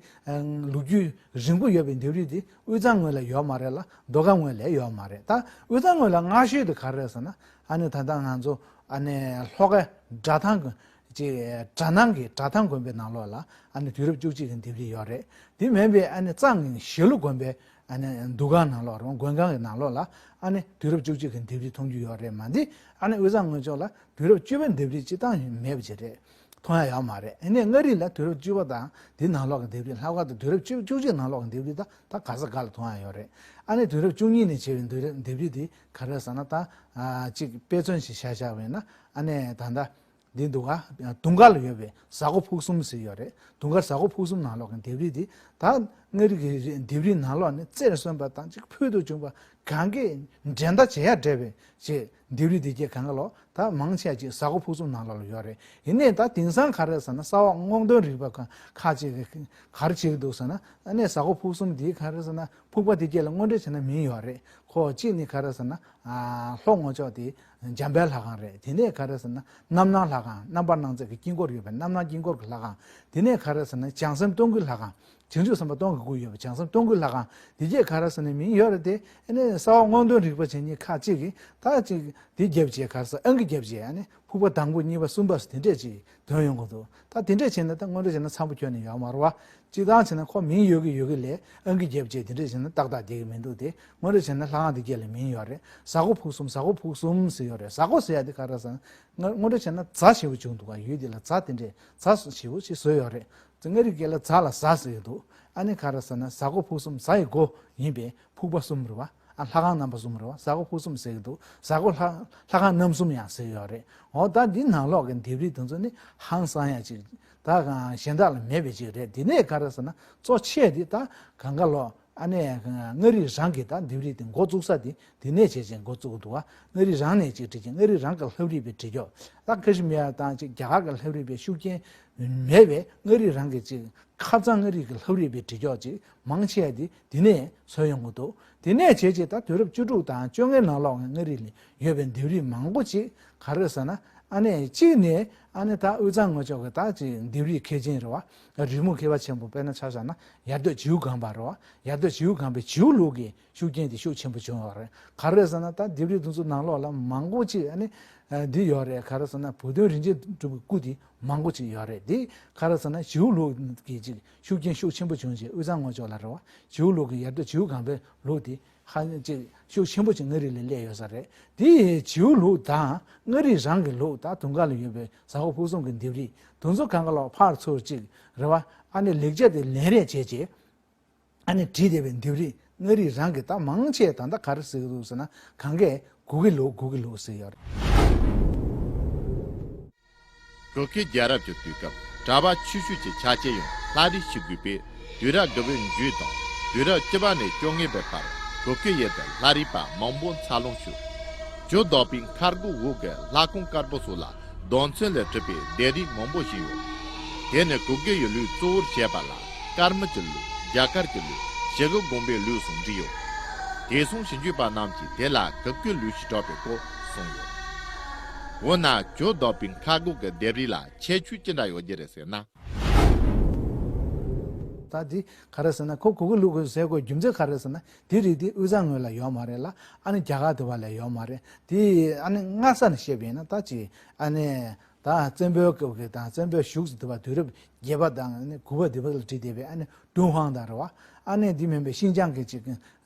ལོ་རྒྱུས་རིང་པོ་ཡོད་པའི་ལྡེབས་རིས་དེ་དབུས་གཙང་ངོས་ལ་ཡོད་མ་རེད་ལ། མདོ་ཁམས་ངོས་ལ་ཡོད་མ་རེད། ད་དབུས་གཙང་ངོས་ལ་སྔ་ཤོས་དེ་ག་རེ་རེད་ཟེར་ན། ཨ་ནི་ད་ལྟ་ང་ཚོ་ཨ་ནི་ལྷོ་ཁའི་གྲྭ་ཐང་གི་ཅིག་གྲྭ་ནང་གི་གྲྭ་ཐང་དགོན་པའི་ནང་ལོགས་ལ་ཨ་ནི་དུས་རབས་བཅུ་གཅིག་གི་ལྡེབས་རིས་ཡོད་རེད། དེ་མིན་པའི་ཨ་ནི་གཙང་གི་ཞྭ་ལུ་དགོན་པའི་ཨ་ནི་འདུ་ཁང་ནང་ལོགས་རེད། མགོན་ཁང་གི་ནང་ལོགས་ལ་ཨ་ནི་དུས་རབས་བཅུ་གཅིག་གི་ལྡེབས་རིས་མཐོང་རྒྱུ་ཡོད་རེད་མ་གཏོགས། ཨ་ནི་དབུས་གཙང་ངོས་ཕྱོགས་ལ་དུས་རབས་བཅུ་པའི་ལྡེབས་རིས་སྤྱིར་བཏང་མེད་པ་ཅིག་རེད། མཐོང་ཡ་ཡོད་མ་རེད། ཨ་ནི་མངའ་རིས་ལ་དུས་རབས་བཅུ་པ་དང་དེའི་ནང་ལོགས་ཀྱི་ལྡེབས་རིས། ལྷག་པར་དུ་དུས་རབས་བཅུ་བཅུ་གཅིག་ནང་ལོགས་ཀྱི་ལྡེབས་རིས་ད་ད་ག་ས་ག་ལ་མཐོང་ཡ་ཡོད་རེད། ཨ་ནི་དུས་རབས་བཅུ་གཉིས་ནས་བྱས་པའི་དུས་རབས་ལྡེབས་རིས་དེ་ག་རེ་ཟེར་ན། ད་ཨ་ཅིག་དཔེ་མཚོན་ཞིག་བཞག་བཞག་པ་ཡིན་ན། ཨ་ནི་ད་ལྟ་འདི་འདུག་ག་དུང་དཀར་ལ་ཡོད་པའི་ཟ་སྒོ་ཕུག་གསུམ་ཟེར་ཡོད་རེད། དུང་དཀར་ཟ་སྒོ་ཕུག་གསུམ་ནང་ལོགས་ཀྱི་ལྡེབས་རིས་དེ། ད་མངའ་རིས་ཀྱི་ལྡེབས་རིས་ནང་ལོགས་ནས་རྩེར་སོན་པ་དང་ཅིག་ཕུལ་དུ་བྱུང་བ་གང་གས་འགྲན་ཟླ་བྱེད་ཡ་བྲལ་བའི་ཅིག་ལྡེབས་རིས་དེ་གྱད་གང་ག་ལོག་ད་མང་ཆེ་ཅིག་ཟ་སྒོ་ཕུག་གསུམ་ནང་ལོགས་ལ་ཡོད་རེད། ཡིན་ནའི་ད་དེང་སང་ག་རེ་ཟེར་ན། གསར་བ་སྔོག་འདོན་རིག་པ་ཁག་ཅིག་གིས་ག་རེ་བྱེད་ཀྱི་འདུག་ཟེར་ན། ཨ་ནི་ཟ་སྒོ་ཕུག་གསུམ་དེ་ག་རེ་ཟེར་ན། ཕུག་པ་དེ་གྱད་ལ་དངོས་འབྲེལ་བྱས་ན་མིང་ཡོད་རེད། ཁོ་གཅིག་ནི་ག་རེ་ཟེར་ན། ཨ་ལྷོ་ངོས་ཕྱོགས་དེ་འཇམ་དཔལ་ལྷ་ཁང་རེད། དེ་ནས་ག་རེ་ཟེར་ན་རྣམ་སྣང་ལྷ་ཁང་། རྣམ་པར་སྣང་མཛད་ཀྱི་དཀྱིལ་འཁོར་ཡོད་པའི་རྣམ་སྣང་དཀྱིལ་འཁོར་གྱི་ལྷ་ཁང་། དེ་ནས་ག་རེ་ཟེར་ན་བྱང་སེམས་སྟོང་སྐུའི་ལྷ་ཁང་། བྱང་ཆུབ་སེམས་དཔའ་སྟོང་གི་སྐུ་ཡོད་པའི་བྱང་སེམས་སྟོང་སྐུའི་ལྷ་ཁང་། དེ་གྱད་ག་རེ་ཟེར་ན་མིང་ཡོད་རེད་དེ། ཨ་ནི་གསར་བ་སྔོག་འདོན་རིག་པ་བྱེད་མཁན་ཁག་ཅིག་གིས་ད་ཅིག་དེ་རྒྱབ་བྱས་ག་རེ་ཟེར། ཨང་ཀི་རྒྱབ་བྱས། ཨ་ནི་ཕུག་པ་དང་པོ་གཉིས་པ་གསུམ་པ་ཟེར་དེ་འདྲས་ཅིག་འདོན་ཡོང་གི་འདུག་ད་དེ་འདྲས་བྱས་ན་ད་དངོས་འབྲེལ་བྱས་ན་འཚམ་པོ་ཁྱོན་ནས་ཡོད་མ་རེད་བ། སྤྱིར་བཏང་བྱས་ན་ཁོ་མིང་ཡོད་ཀྱི་ཡོད་ཀྱི་ལས་ཨང་ཀི་རྒྱབ་བྱས་དེ་འདྲས་བྱས་ན་ཏག་ཏག་བསྡད་ཀྱི་མི་འདུག་སྟེ། དངོས་འབྲེལ་བྱས་ན་ལྷ་ཁང་དེ་གྱད་ལ་མིང་ཡོད་རེད། ཟ་སྒོ་ཕུག་གསུམ། ཟ་སྒོ་ཕུག་གསུམ་ཟེར་ཡོད་རེད། ཟ་སྒོ་ཟེར་ཡ་དེ་ག་རེ་ཟེར་ན། དངོས་འབྲེལ་བྱས་ན་རྫ་ཞེ་པོ་བྱུང་འདུག་ག་ཡུལ་དེ་ལ་རྫ་དེ་འདྲས་རྫ་ཞེ་པོ་ཅིག་བཟོས་ཡོད་རེད། མངའ་རིས་སྐད་ལ་རྫ་ལ་ཟ་ཟེར་གྱི་འདུག་ཨ་ནི་ག་རེ་ཟེར་ན། ཟ་སྒོ་ཕུག་གསུམ། ཟ་ཡི་སྒོ་ཡིན་པས་ཕུག་པ་གསུམ་རེད་བ། ཨ་ལྷ་ཁང་རྣམ་པ་གསུམ་རེད་བ། ཟ་སྒོ་ཕུག་གསུམ་ཟེར་གྱི་འདུག་ཟ་སྒོ་ལྷ་ལྷ་ཁང་རྣམ་གསུམ་ཡང་ཟེར་ཡོད་རེད། འོ་ད་འདི་ནང་ལོགས་ཀྱི་ལྡེབས་རིས་དེ་ཚོ་ནི་ཧང་སང་ཡ་ཅིག་ད་གཞན་དག་ལ་མེད་པའི་ཅིག་རེད། དེ་ནས་ག་རེ་ཟེར་ན། གཙོ་ཆེ་དེ་ད་གང་ག་ལོག་ཨ་ནི་མངའ་རིས་རང་གི་ད་ལྡེབས་རིས་དེ་འགོ་བཙུགས་ས་དེ་དེ་ནས་བྱས་བྱས་འགོ་བཙུགས་འདུག་བ། མངའ་རིས་རང་ནས་ཅིག་བྲིས་ཀྱི། མངའ་རིས་རང་གི་ལྷ་བྲིས་པའི་བྲིས་ཀྱོག་ད་ཀ་ཤི་མིར་དང་ཅིག་རྒྱ་གར་གྱི་ལྷ་བྲིས་པའི་ཤུགས་རྐྱེན་མེད་པའི་མངའ་རིས་རང་གི་ཅིག་ཁ་རྩང་མངའ་རིས་ཀྱི་ལྷ་བྲིས་པའི་བྲིས་ཀྱོག་ཅིག་མང་ཆེ་བ་དེ་དེ་ནས་འཚོལ་ཡོང་གི་འདུག་དེ་ནས་བྱས་བྱས་ད་དུས་རབས་བཅུ་དྲུག་དང་བཅོ་ལྔའི་ནང་ལོགས་ཀྱི་མངའ་རིས་ལ་ཡོད་པའི་ལྡེབས་རིས་མང་པོ་ཅིག་ག་རེ་ཟེར་ན། ཨ་ནི་གཅིག་ནས་ཨ་ནི་ད་དབུས་གཙང་ངོས་ཕྱོགས་ཀྱི་ད་ཅིག་ལྡེབས་རིས་མཁས་ཅན་རེད་བ། རི་མོ་མཁས་པ་ཆེན་པོ། དཔེར་ན་ཆ་བཞག་ན་ཡར་སྟོད་བྱིའུ་སྒང་པ་རེད་བ། ཡར་སྟོད་བྱིའུ་སྒང་པའི་བྱིའུ་ལུགས་ཀྱི་ཤུགས་རྐྱེན་དེ་ཤུགས་ཆེན་པོ་བྱུང་ཡོད་རེད། ག་རེ་ཟེར་ན། ད་ལྡེབས་རིས་དེ་ཚོ་ནང་ལོགས་ལ་མང་པོ་ཅིག་ཨ་ནི་འདི་ཡོད་རེད། ག་རེ་ཟེར་ན། བུ་སྟོན་རིན་ཆེན་གྲུབ་པའི་སྐུ་དེ་མང་པོ་ཅིག་ཡོད་རེད། དེ་ག་རེ་ཟེར་ན། བྱིའུ་ལུགས་ཀྱི་ཅིག་ཤུགས་རྐྱེན་ཤུགས་ཆེན་པོ་བྱུང་རྗེས་དབུས་གཙང་ངོས་ཕྱོགས་ལ་རེད་བ། བྱིའུ་ལུགས་ཀྱི་ཡར་སྟོད་བྱིའུ་སྒང་པའི་ལུགས་དེ་ཧ་ཅང་ཅིག་ཤུགས་ཆེན་པོ་ཅིག་མངའ་རིས་ལ་སླེབས་ཡོད་ས་རེད། དེ་ཡི་བྱིའུ་ལུགས་དང་མངའ་རིས་རང་གི་ལུགས། ད་དུང་དཀར་ལ་ཡོད་པའི་ཟ་སྒོ་ཕུག་གསུམ་གྱི་ལྡེབས་རིས་དེ་ཚོ་གང་ག་ལོག་ཕར་ཚུར་ཅིག་རེད་བ། ཨ་ནི་ལེགས་ཆ་དེ་ལེན་རེས་བྱས་རྗེས་ཨ་ནི་བྲིས་བསྡད་པའི་ལྡེབས་རིས་མངའ་རིས་རང་གི་ད་མང་ཆེ་ད་ལྟ་ག་རེ་ཟེར་གྱི་འདུག་ཟེར་ན། གང་གས་གུ་གེ་ལུགས། གུ་གེ་ལུགས་ཟེར་ཡོད་རེད། གུ་གེ་རྒྱལ་རབས་ཀྱི་དུས་སྐབས་གྲྭ་པ་ཆོས་ཞུགས་ཀྱི་ཆ་རྐྱེན་ཡང་ལྷ་རིས་ཤིག་དགོས་པས། དུས་རབས་དགུ་པའི་མཇུག་དང་དུས་རབས་བཅུ་པ་ནས་བཅོ་ལྔ་པའི་བར་གུ་གེ་ཡུལ་དུ་ལྷ་རིས་པ་མང་པོ་འཚར་ལོངས་བྱུང་། ཇོ་བདག་པོའི་མཁར་སྒོ་འོག་གི་ལྷ་ཁང་དཀར་པོ་སོགས་ལ་རྡོ་ཚོན་ལས་གྲུབ་པའི་ལྡེབས་རིས་མང་པོ་ཞིག་ཡོད། དེ་ནི་གུ་གེ་ཡུལ་ལུགས་གཙོ་བོར་བྱས་པ་ལ་དཀར་མོ་གྱི་ལུགས། རྒྱ་གར་གྱི་ལུགས། ཞི་རྒོལ་དགོན་པའི་ལུགས་སུ་འབྲི་ཡོད། དེང་སང་ཞིབ་འཇུག་པ་རྣམས་ཀྱིས་དེ་ལ་གུ་གེ་ལུགས་ཞེས་གྲགས་པའི་སྐོར་གསུངས་ཡོད། འོ་ན་ཇོ་བདག་པོའི་མཁར་སྒོ་གི་ལྡེབས་རིས་ལ་ཁྱད་ཆོས་ཅི་འདྲ་ཡོད་ཀྱི་རེད་ཟེར་ན། ད་འདི་ག་རེ་ཟེར་ན། ཁོ་གུ་གེ་ལུགས་ཟེར་དགོས་རྒྱུ་མཚན་ག་རེ་ཟེར་ན། དེ་རིགས་དེ་དབུས་གཙང་ངོས་ལ་ཡོད་མ་རེད་ལ། ཨ་ནི་རྒྱ་གར་དེ་བ་ལ་ཡོད་མ་རེད། དེ་ཨ་ནི་སྔ་ས་ནས་བཤད་པ་ཡིན་ན། ད་ཅི་ཨ་ནི་ད་བཙན་པོའི་སྐབས་ཀྱི་དང་བཙན་པོའི་གཞུག་ཏུ་དེ་བ་དུས་རབས་བརྒྱད་པ་དང་ཨ་ནི་དགུ་པ་དེ་བ་ལ་བྲིས་བསྡད་པའི་ཨ་ནི་ཀྲུང་ཧྥང་དང་རེད་བ། ཨ་ནི་འདི་མིན་པའི་ཤིན་ཅང་གི་ཅིག་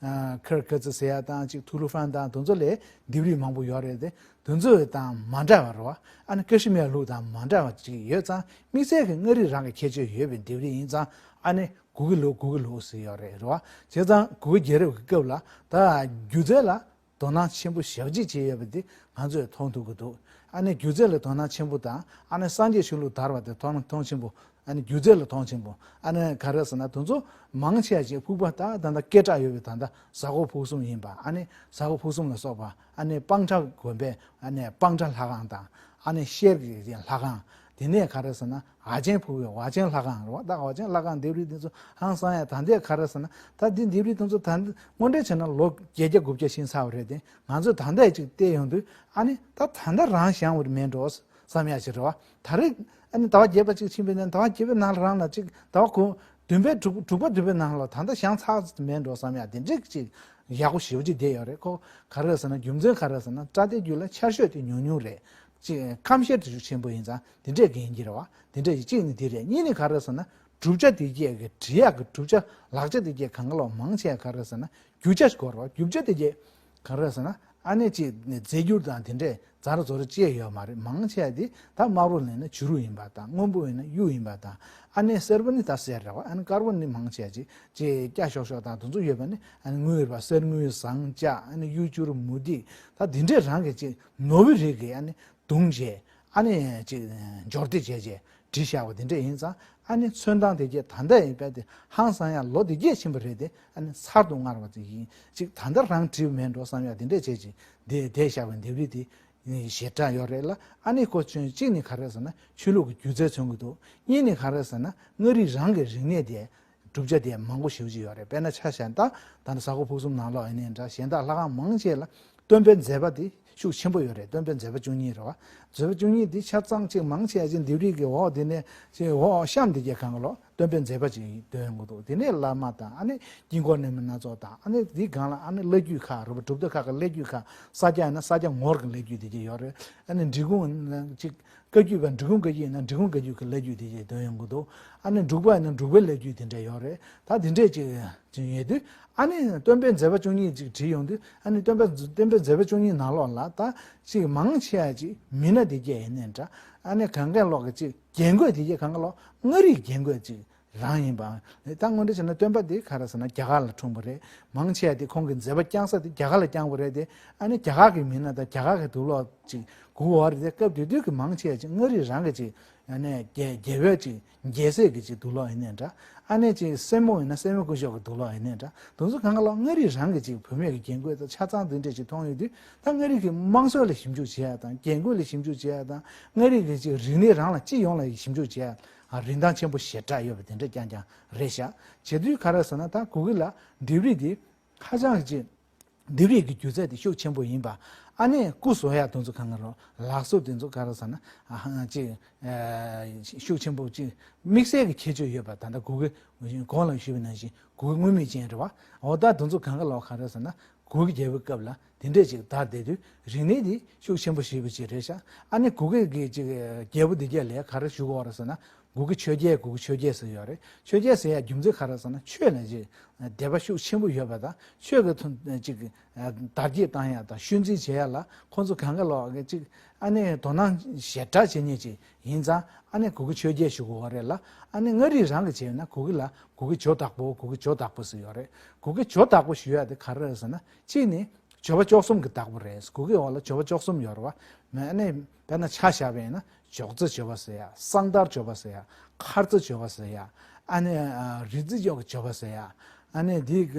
ཁིར་ཀི་ཙི་ཟེར་ཡ་དང་ཅིག་ཐུ་ལུ་ཧྥན་དང་དེ་ཚོ་ལས་ལྡེབས་རིས་མང་པོ་ཡོད་རེད་དེ། དེ་ཚོ་དང་མ་འདྲ་བ་རེད་བ། ཨ་ནི་ཀ་ཤི་མིར་ལུགས་དང་མ་འདྲ་བ་ཅིག་ཡོད་ཙང་། དམིགས་བསལ་གྱི་མངའ་རིས་རང་གི་ཁྱད་ཆོས་ཡོད་པའི་ལྡེབས་རིས་ཡིན་ཙང་། ཨ་ནི་གུ་གེ་ལུགས་གུ་གེ་ལུགས་ཟེར་ཡོད་རེད་རེད་བ། བྱས་ཙང་གུ་གེ་རྒྱལ་རབས་ཀྱི་སྐབས་ལ་ད་སྒྱུ་རྩལ་ལ་དོ་སྣང་ཆེན་པོ་ཞེ་པོ་ཅིག་བྱས་ཡོད་པ་འདི་ང་ཚོས་མཐོང་ཐུབ་ཀྱི་འདུག་ཨ་ནི་སྒྱུ་རྩལ་ལ་དོ་སྣང་ཆེན་པོ་དང་། ཨ་ནི་སངས་རྒྱས་ཆོས་ལུགས་དར་བ་དེ་མཐོང་མཐོང་ཆེན་པོ། ཨ་ནི་སྒྱུ་རྩལ་ལ་མཐོང་ཆེན་པོ། ཨ་ནི་ག་རེ་ཟེར་ན། དེ་ཚོ་མང་ཆེ་བ་ཅིག་ཕུག་པ་ད་ད་ལྟ་སྐད་གྲགས་ཡོད་པའི་ད་ལྟ་ཟ་ཧོར་ཕུག་གསུམ་ཡིན་པ། ཨ་ནི་ཟ་ཧོར་ཕུག་གསུམ་ལ་སོགས་པ། ཨ་ནི་སྤང་ཁྲ་དགོན་པའི་ཨ་ནི་སྤང་ཁྲ་ལྷ་ཁང་དང་། ཨ་ནི་ཤེལ་གྱི་ལྷ་ཁང་། དེ་ནས་ག་རེ་ཟེར་ན། ཝ་ཅན་ཕུག་པའི་ཝ་ཅན་ལྷ་ཁང་རེད་བ། ད་ཝ་ཅན་ལྷ་ཁང་ལྡེབས་རིས་དེ་ཚོ་ཧང་སང་ཡ། ད་ལྟའི་ག་རེ་ཟེར་ན། ད་འདི་ལྡེབས་རིས་དེ་ཚོ་ད་དངོས་འབྲེལ་བྱས་ན་ལོ་བརྒྱད་བརྒྱ་དགུ་བརྒྱ་ཕྱིན་ཚར་བ་རེད་དེ། ང་ཚོས་ད་ལྟ་ཅིག་བལྟས་ཡོང་དུས། ཨ་ནི་ད་ད་ལྟ་རང་བཞེངས་པ་མེད་འགྲོ་བསམ་ཡ་ཅིག་རེད་བ། ད་རེས་ཨ་ནི་ཟླ་བ་བརྒྱད་པ་ཅིག་ཕྱིན་པའི་ནང་། ཟླ་བ་བརྒྱད་པའི་ནང་ལ་རང་ལ་ཅིག་ཟླ་བ་གོ་བདུན་པའི་དྲུག་དྲུག་པ་བདུན་པའི་ནང་ལ་ད་ལྟ་བཞེངས་ཚར་མེད་འགྲོ་བསམ་ཡ་དེ་འདྲས་ཅིག་ཡག་པོ་ཞེ་པོ་ཅིག་བསྡད་ཡོད་རེད། ཁོ་ག་རེ་ཟེར་ན། རྒྱུ་མཚན་ག་རེ་ཟེར་ན། བཀྲ་ཤིས་རྒྱུད་ལ་ཆར་ཞོད་དེ་ཉུང་ཉུང་རེད། ཅིག་ཁམས་བཤད་དེ་ཤུགས་ཆེན་པོ་ཡིན་ཙང་དེ་འདྲས་ཀྱི་ཡིན་གྱི་རེད་བ། དེ་འདྲས་ཡིན། གཅིག་ནི་དེ་རེད། གཉིས་ནི་ག་རེ་ཟེར་ན། གྲུབ་ཆ་དེ་གས་ཀྱི་འབྲི་ཡག་གི་གྲུབ་ཆ། ལག་ཆ་དེ་གས་གང་ག་ལོག་མང་ཆེ་ག་རེ་ཟེར་ན། རྒྱུ་ཆ་ཞིག་དགོས་རེད་བ། རྒྱུ་ཆ་དེ་གས་ག་རེ་ཟེར་ན། ཨ་ནི་ཅིག་ནི་རྫས་འགྱུར་དང་དེ་འདྲས་ཛ་ར་ཛོ་ར་བཅས་ཡོད་མ་རེད། མང་ཆེ་དེ་ད་དམར་པོ་ལེན་ན་བྱུ་རུ་ཡིན་པ་དང་། སྔོན་པོ་ཡིན་ན་གཡུ་ཡིན་པ་དང་། ཨ་ནི་སེར་པོ་ནི་ད་གསེར་རེད་བ། ཨ་ནི་དཀར་པོ་ནི་མང་ཆེ་ཅིག་ཅིག་སྐྱ་ཤོག་ཤོག་དང་དེ་ཚོ་ཡོད་པ་ནི། ཨ་ནི་དངུལ་རེད་བ། གསེར་དངུལ་ཟངས་ལྕགས། ཨ་ནི་གཡུ་བྱུ་རུ་མུ་ཏིག་ད་དེ་འདྲས་རང་གི་ཅིག་ནོར་བུ་རིགས་ཀྱི་ཨ་ནི་བརྡུངས་བྱས། ཨ་ནི་ཅིག་འབྱོར་ལྡན་བྱས་བྱས་བྲིས་བཞག་པ་དེ་འདྲས་ཡིན་ཙང་། ཨ་ནི་ཚོན་མདངས་དེ་གས་ད་ལྟ་ཡིན་པས་དེ་ཧང་སང་ཡ། ལོ་དེ་གས་ཕྱིན་པ་རེད་དེ། ཨ་ནི་ཚར་དུ་དངར་བ་ཅིག་ཡིན། ཅིག་ད་ལྟ་རང་བྲིས་མེད་འགྲོ་བསམ་ཡ་དེ་འདྲས་བྱས་ཅིག་དེ་བསྡད་བཞག་པའི་ལྡེབས་རིས་དེ་ཞེ་དྲག་ཡོད་རེད་ལ། ཨ་ནི་ཁོ་ཚོས་གཅིག་ནི་ག་རེ་ཟེར་ན། ཆོས་ལུགས་ཀྱི་སྒྱུ་རྩལ་མཚོན་གྱི་འདུག་གཉིས་ནི་ག་རེ་ཟེར་ན། མངའ་རིས་རང་གི་རིག་གནས་དེ། གྲུབ་ཆ་དེ་མང་པོ་ཞེ་པོ་ཅིག་ཡོད་རེད། དཔེར་ན་ཆ་བཞག་ན། ད་ད་ནི་ཟ་ཧོར་ཕུག་གསུམ་ནང་ལོགས་ཡིན་ནའི་འདྲ། གཞན་དག་ལྷ་ཁང་མང་ཆེ་ལ་སྟོན་པའི་མཛད་པ་དེ་ཤུགས་ཆེན་པོ་ཡོད་རེད། སྟོན་པའི་མཛད་པ་བཅུ་གཉིས་རེད་བ། མཛད་པ་བཅུ་གཉིས་དེ་ཆ་ཚང་གཅིག་མང་ཆེ་ཅིག་ལྡེབས་རིས་ཀྱི་འོག་དེ་ནས་ཅིག་འོག་གཤམ་དེ་གས་གང་ག་ལོག་སྟོན་པའི་མཛད་པ་ཅིག་འདོན་ཡོང་གི་འདུག་དེ་ནས་བླ་མ་དང་། ཨ་ནི་དཀྱིལ་འཁོར་རྣམ་པ་སྣ་ཚོགས་དང་། ཨ་ནི་དེའི་སྒང་ལ་ཨ་ནི་བླ་བརྒྱུད་ཁག་རེད་བ། གྲུབ་མཐའ་ཁག་གི་བླ་བརྒྱུད་ཁག་ས་སྐྱ་ཡིན་ན་ས་སྐྱ་ངོར་གྱི་བླ་བརྒྱུད་དེ་གས་ཡོད་རེད། ཨ་ནི་འབྲི་གུང་ཅིག་བཀའ་བརྒྱུད་པ། འབྲི་གུང་བཀའ་བརྒྱུད་ཡིན་ན་འབྲི་གུང་བཀའ་བརྒྱུད་ཀྱི་བླ་བརྒྱུད་དེ་གས་འདོན་ཡོང་གི་འདུག་ཨ་ནི་འབྲུག་པ་ཡིན་ན་འབྲུག་པའི་བླ་བརྒྱུད་དེ་འདྲ་ཡོད་རེད། ད་དེ་འདྲས་ཅིག་ཅིག་ཡོད་དུས། ཨ་ནི་སྟོན་པའི་མཛད་པ་བཅུ་གཉིས་ཅིག་བྲིས་ཡོང་དུས། ཨ་ནི་སྟོན་པ་སྟོན་པའི་མཛད་པ་བཅུ་གཉིས་ནང་ལོགས་ལ་ད་ཅིག་མང་ཆེ་བ་ཅིག་མི་སྣ་དེ་གས་ཡིན་ནའི་འདྲ། ཨ་ནི་གང་ག་ལོག་གི་ཅིག་རྒྱན་གོས་དེ་གས་གང་ག་ལོག་མངའ་རིས་རྒྱན་གོས་ཅིག་རང་ཡིན་པ། ད་དངོས་འབྲེལ་བྱས་ན་སྟོན་པ་དེ་ག་རེ་ཟེར་ན་རྒྱ་གར་ལ་འཁྲུངས་པ་རེད། མང་ཆེ་བ་དེ་ཁོང་གི་མཛད་པ་བསྐྱངས་ས་དེ་རྒྱ་གར་ལ་བསྐྱངས་པ་རེད་དེ། ཨ་ནི་རྒྱ་གར་གྱི་མི་སྣ་དང་རྒྱ་གར་གྱི་དུག་ལོག་ཅིག་དགོས་པ་རེད་དེ། སྐབས་དེ་དུས་ཀྱི་མང་ཆེ་བ་ཅིག་མངའ་རིས་རང་གི་ཅིག་ཨ་ནི་རྒྱལ་རྒྱལ་པོའི་ཅིག་རྒྱལ་སྲས་ཀྱི་ཅིག་དུག་ལོག་ཡིན་ནའི་འདྲ། ཨ་ནི་ཅིག་སེར་མོ་ཡིན་ན་སེར་མོ་སྐུ་ཞབས་ཀྱི་དུག་ལོག་ཡིན་ནའི་འདྲ། དེ་ཚོ་གང་ག་ལོག་མངའ་རིས་རང་གི་ཅིག་བུད་མེད་ཀྱི་རྒྱན་གོས་དང་ཆ་ཚང་དེ་འདྲས་ཅིག་མཐོང་ཡོང་དུས། ད་མངའ་རིས་ཀྱི་དམངས་སྲོལ་ལ་ཞིབ་འཇུག་བྱེད་ཡ་དང་། རྒྱན་གོས་ལ་ཞིབ་འཇུག་བྱེད་ཡ་དང་། མངའ་རིས་ཀྱི་ཅིག་རིག་གནས་རང་ལ་སྤྱི་ཡོངས་ལ་ཞིབ་འཇུག་བྱེད་ཡ་རིན་ཐང་ཆེན་པོ་ཞེ་དྲག་ཡོད་པ་དེ་འདྲ་རྐྱང་རྐྱང་རེད་ཤག་བྱེད་དུས་ག་རེ་ཟེར་ན། ད་གུ་གེ་ལ་ལྡེབས་རིས་དེ་ཧ་ཅང་གི་ཅིག་ལྡེབས་རིས་ཀྱི་སྒྱུ་རྩལ་དེ་ཤུགས་ཆེན་པོ་ཡིན་པ། ཨ་ནི་སྐུ་བཟོ་ཡ་དེ་ཚོ་གང་ག་ལོག་ལག་བཟོ་དེ་ཚོ་ག་རེ་ཟེར་ན། ཨ་ཧ་ཅིག་ཨ་ཤུགས་ཆེན་པོ་ཅིག་དམིགས་བསལ་གྱི་ཁྱད་ཆོས་ཡོད་པ། ད་ལྟ་གུ་གེ་གོང་ལ་ཞུས་པ་ནང་བཞིན་གུ་གེ་དངུལ་མིག་ཅན་རེད་བ། འོ་ད་དེ་ཚོ་གང་ག་ལོག་ག་རེ་ཟེར་ན། གུ་གེ་རྒྱལ་པོའི་སྐབས་ལ་དེ་འདྲས་ཅིག་དར་བསྡད་དུས། རིག་གནས་དེ་ཤུགས་ཆེན་པོ་ཞེ་པོ་ཅིག་རེད་ཤག་ཨ་ནི་གུ་གེ་གི་ཅིག་རྒྱལ་པོ་འདི་གས་ལ་ག་རེ་ཞུ་གི་ཡོད་རེད་ཟེར་ན། གུ་གེ་ཆོས་རྒྱལ། གུ་གེ་ཆོས་རྒྱལ་ཟེར་ཡོད་རེད། ཆོས་རྒྱལ་ཟེར་ཡ་རྒྱུ་མཚན་ག་རེ་ཟེར་ན། ཆོས་ལ་ཅིག་དད་པ་ཤུགས་ཆེན་པོ་ཡོད་པ་དང་། ཆོས་ཀྱི་ཐོག་ཅིག་དར་རྒྱས་བཏང་ཡ་དང་། ཤུལ་འཛིན་བྱེད་ཡ་ལ་ཁོང་ཚོ་གང་ག་ལོག་གི་ཅིག་ཨ་ནི་དོ་སྣང་ཞེ་དྲག་བྱེད་མཁན་ཅིག་ཡིན་ཙང་། ཨ་ནི་གུ་གེ་ཆོས་རྒྱལ་ཞུ་གི་ཡོད་རེད་ལ། ཨ་ནི་མངའ་རིས་རང་གི་བྱས་ན་གུ་གེ་ལ་གུ་གེ་ཇོ་བདག་པོ། གུ་གེ་ཇོ་བདག་པོ་ཟེར་ཡོད་རེད། གུ་གེ་ཇོ་བདག་པོ་ཞུ་ཡ་དེ་ག་རེ་རེད་ཟེར་ན། གཅིག་ནི་ཇོ་བོ་བཅུ་གསུམ་གྱི་བདག་པོ་རེད། གུ་གེའི་འོག་ལ་ཇོ་བོ་བཅུ་གསུམ་ཡོད་རེད་བ། མ་ནི་དཔེར་ན་ཆ་བཞག་པ་ཡིན་ན། ཅོག་ཙེ་བྱོ་བ་ཟེར་ཡ། གསང་དར་བྱོ་བ་ཟེར་ཡ། མཁར་རྩེ་བྱོ་བ་ཟེར་ཡ། ཨ་ནི་རི་རྩེ་ཅོག་གི་བྱོ་བ་ཟེར་ཡ། ཨ་ནི་འདི་ག་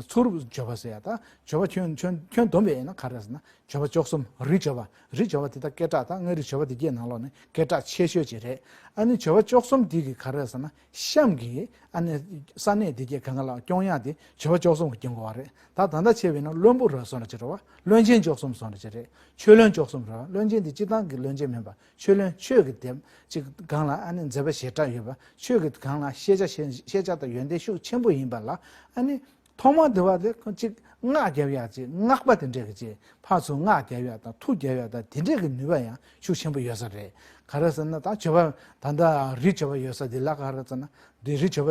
ཚུར་བྱོ་བ་ཟེར་ཡ། ད་བྱོ་བ་ཁྱོན་ཁྱོན་ཁྱོན་བསྡོམས་པ་ཡིན་ན་ག་རེ་ཟེར་ན། བྱོ་བ་བཅུ་གསུམ། རི་བྱོ་བ། རི་བྱོ་བ་དེ་ད་སྐད་གྲགས། ད་མངའ་རིས་བྱོ་བ་དེ་གའི་ནང་ལོགས་ནས་སྐད་གྲགས་ཆེ་ཤོས་ཅིག་རེད། ཨ་ནི་བྱོ་བ་བཅུ་གསུམ་དེ་གི་ག་རེ་ཟེར་ན་གཤམ་གྱི་ཨ་ནི་ས་གནས་དེ་གའི་གང་ག་ལ་སྐྱོང་ཡག་དེ་བྱོ་བ་བཅུ་གསུམ་གྱིས་སྐྱོང་དགོས་པ་རེད། ད་ད་ལྟ་བྱས་པས་ན་བློན་པོ་ར་སོ་འདྲ་ཅིག་རེད་བ། བློན་ཆེན་བཅུ་གསུམ་སོ་འདྲ་ཅིག་རེད། ཆོས་བློན་བཅུ་གསུམ་རེད་བ། བློན་ཆེན་དེ་སྤྱི་བཏང་གི་བློན་ཆེན་མིན་པ། ཆོས་བློན། ཆོས་ཀྱི་དེབ་ཅིག་སྒང་ལ་ཨ་ནི་མཛད་པ་ཞེ་དྲག་ཡོད་པ། ཆོས་ཀྱི་སྒང་ལ་ཤེས་བྱ་ཤེས་ཤེས་བྱ་དང་ཡོན་ཏན་ཤུགས་ཆེན་པོ་ཡིན་པ་ལ། ཨ་ནི་ཐོག་མར་དུ་བ་དེ་ཅིག་སྔགས་རྒྱབ་ཡག་ཅིག་སྔགས་པ་དེ་འདྲས་ཀྱི་ཅིག་ཕར་ཚུར་སྔགས་རྒྱབ་ཡག་དང་མཐུ་རྒྱབ་ཡག་དང་དེ་འདྲས་ཀྱི་ནུས་པ་ཡང་ཤུགས་ཆེན་པོ་ཡོད་ས་རེད། ག་རེ་ཟེར་ན་ད་བྱོ་བ་ད་ལྟ་རི་བྱོ་བ་ཡོད་ས་དེ་ལ་ག་རེ་ཟེར་ན། འདི་རི་བྱོ་བ་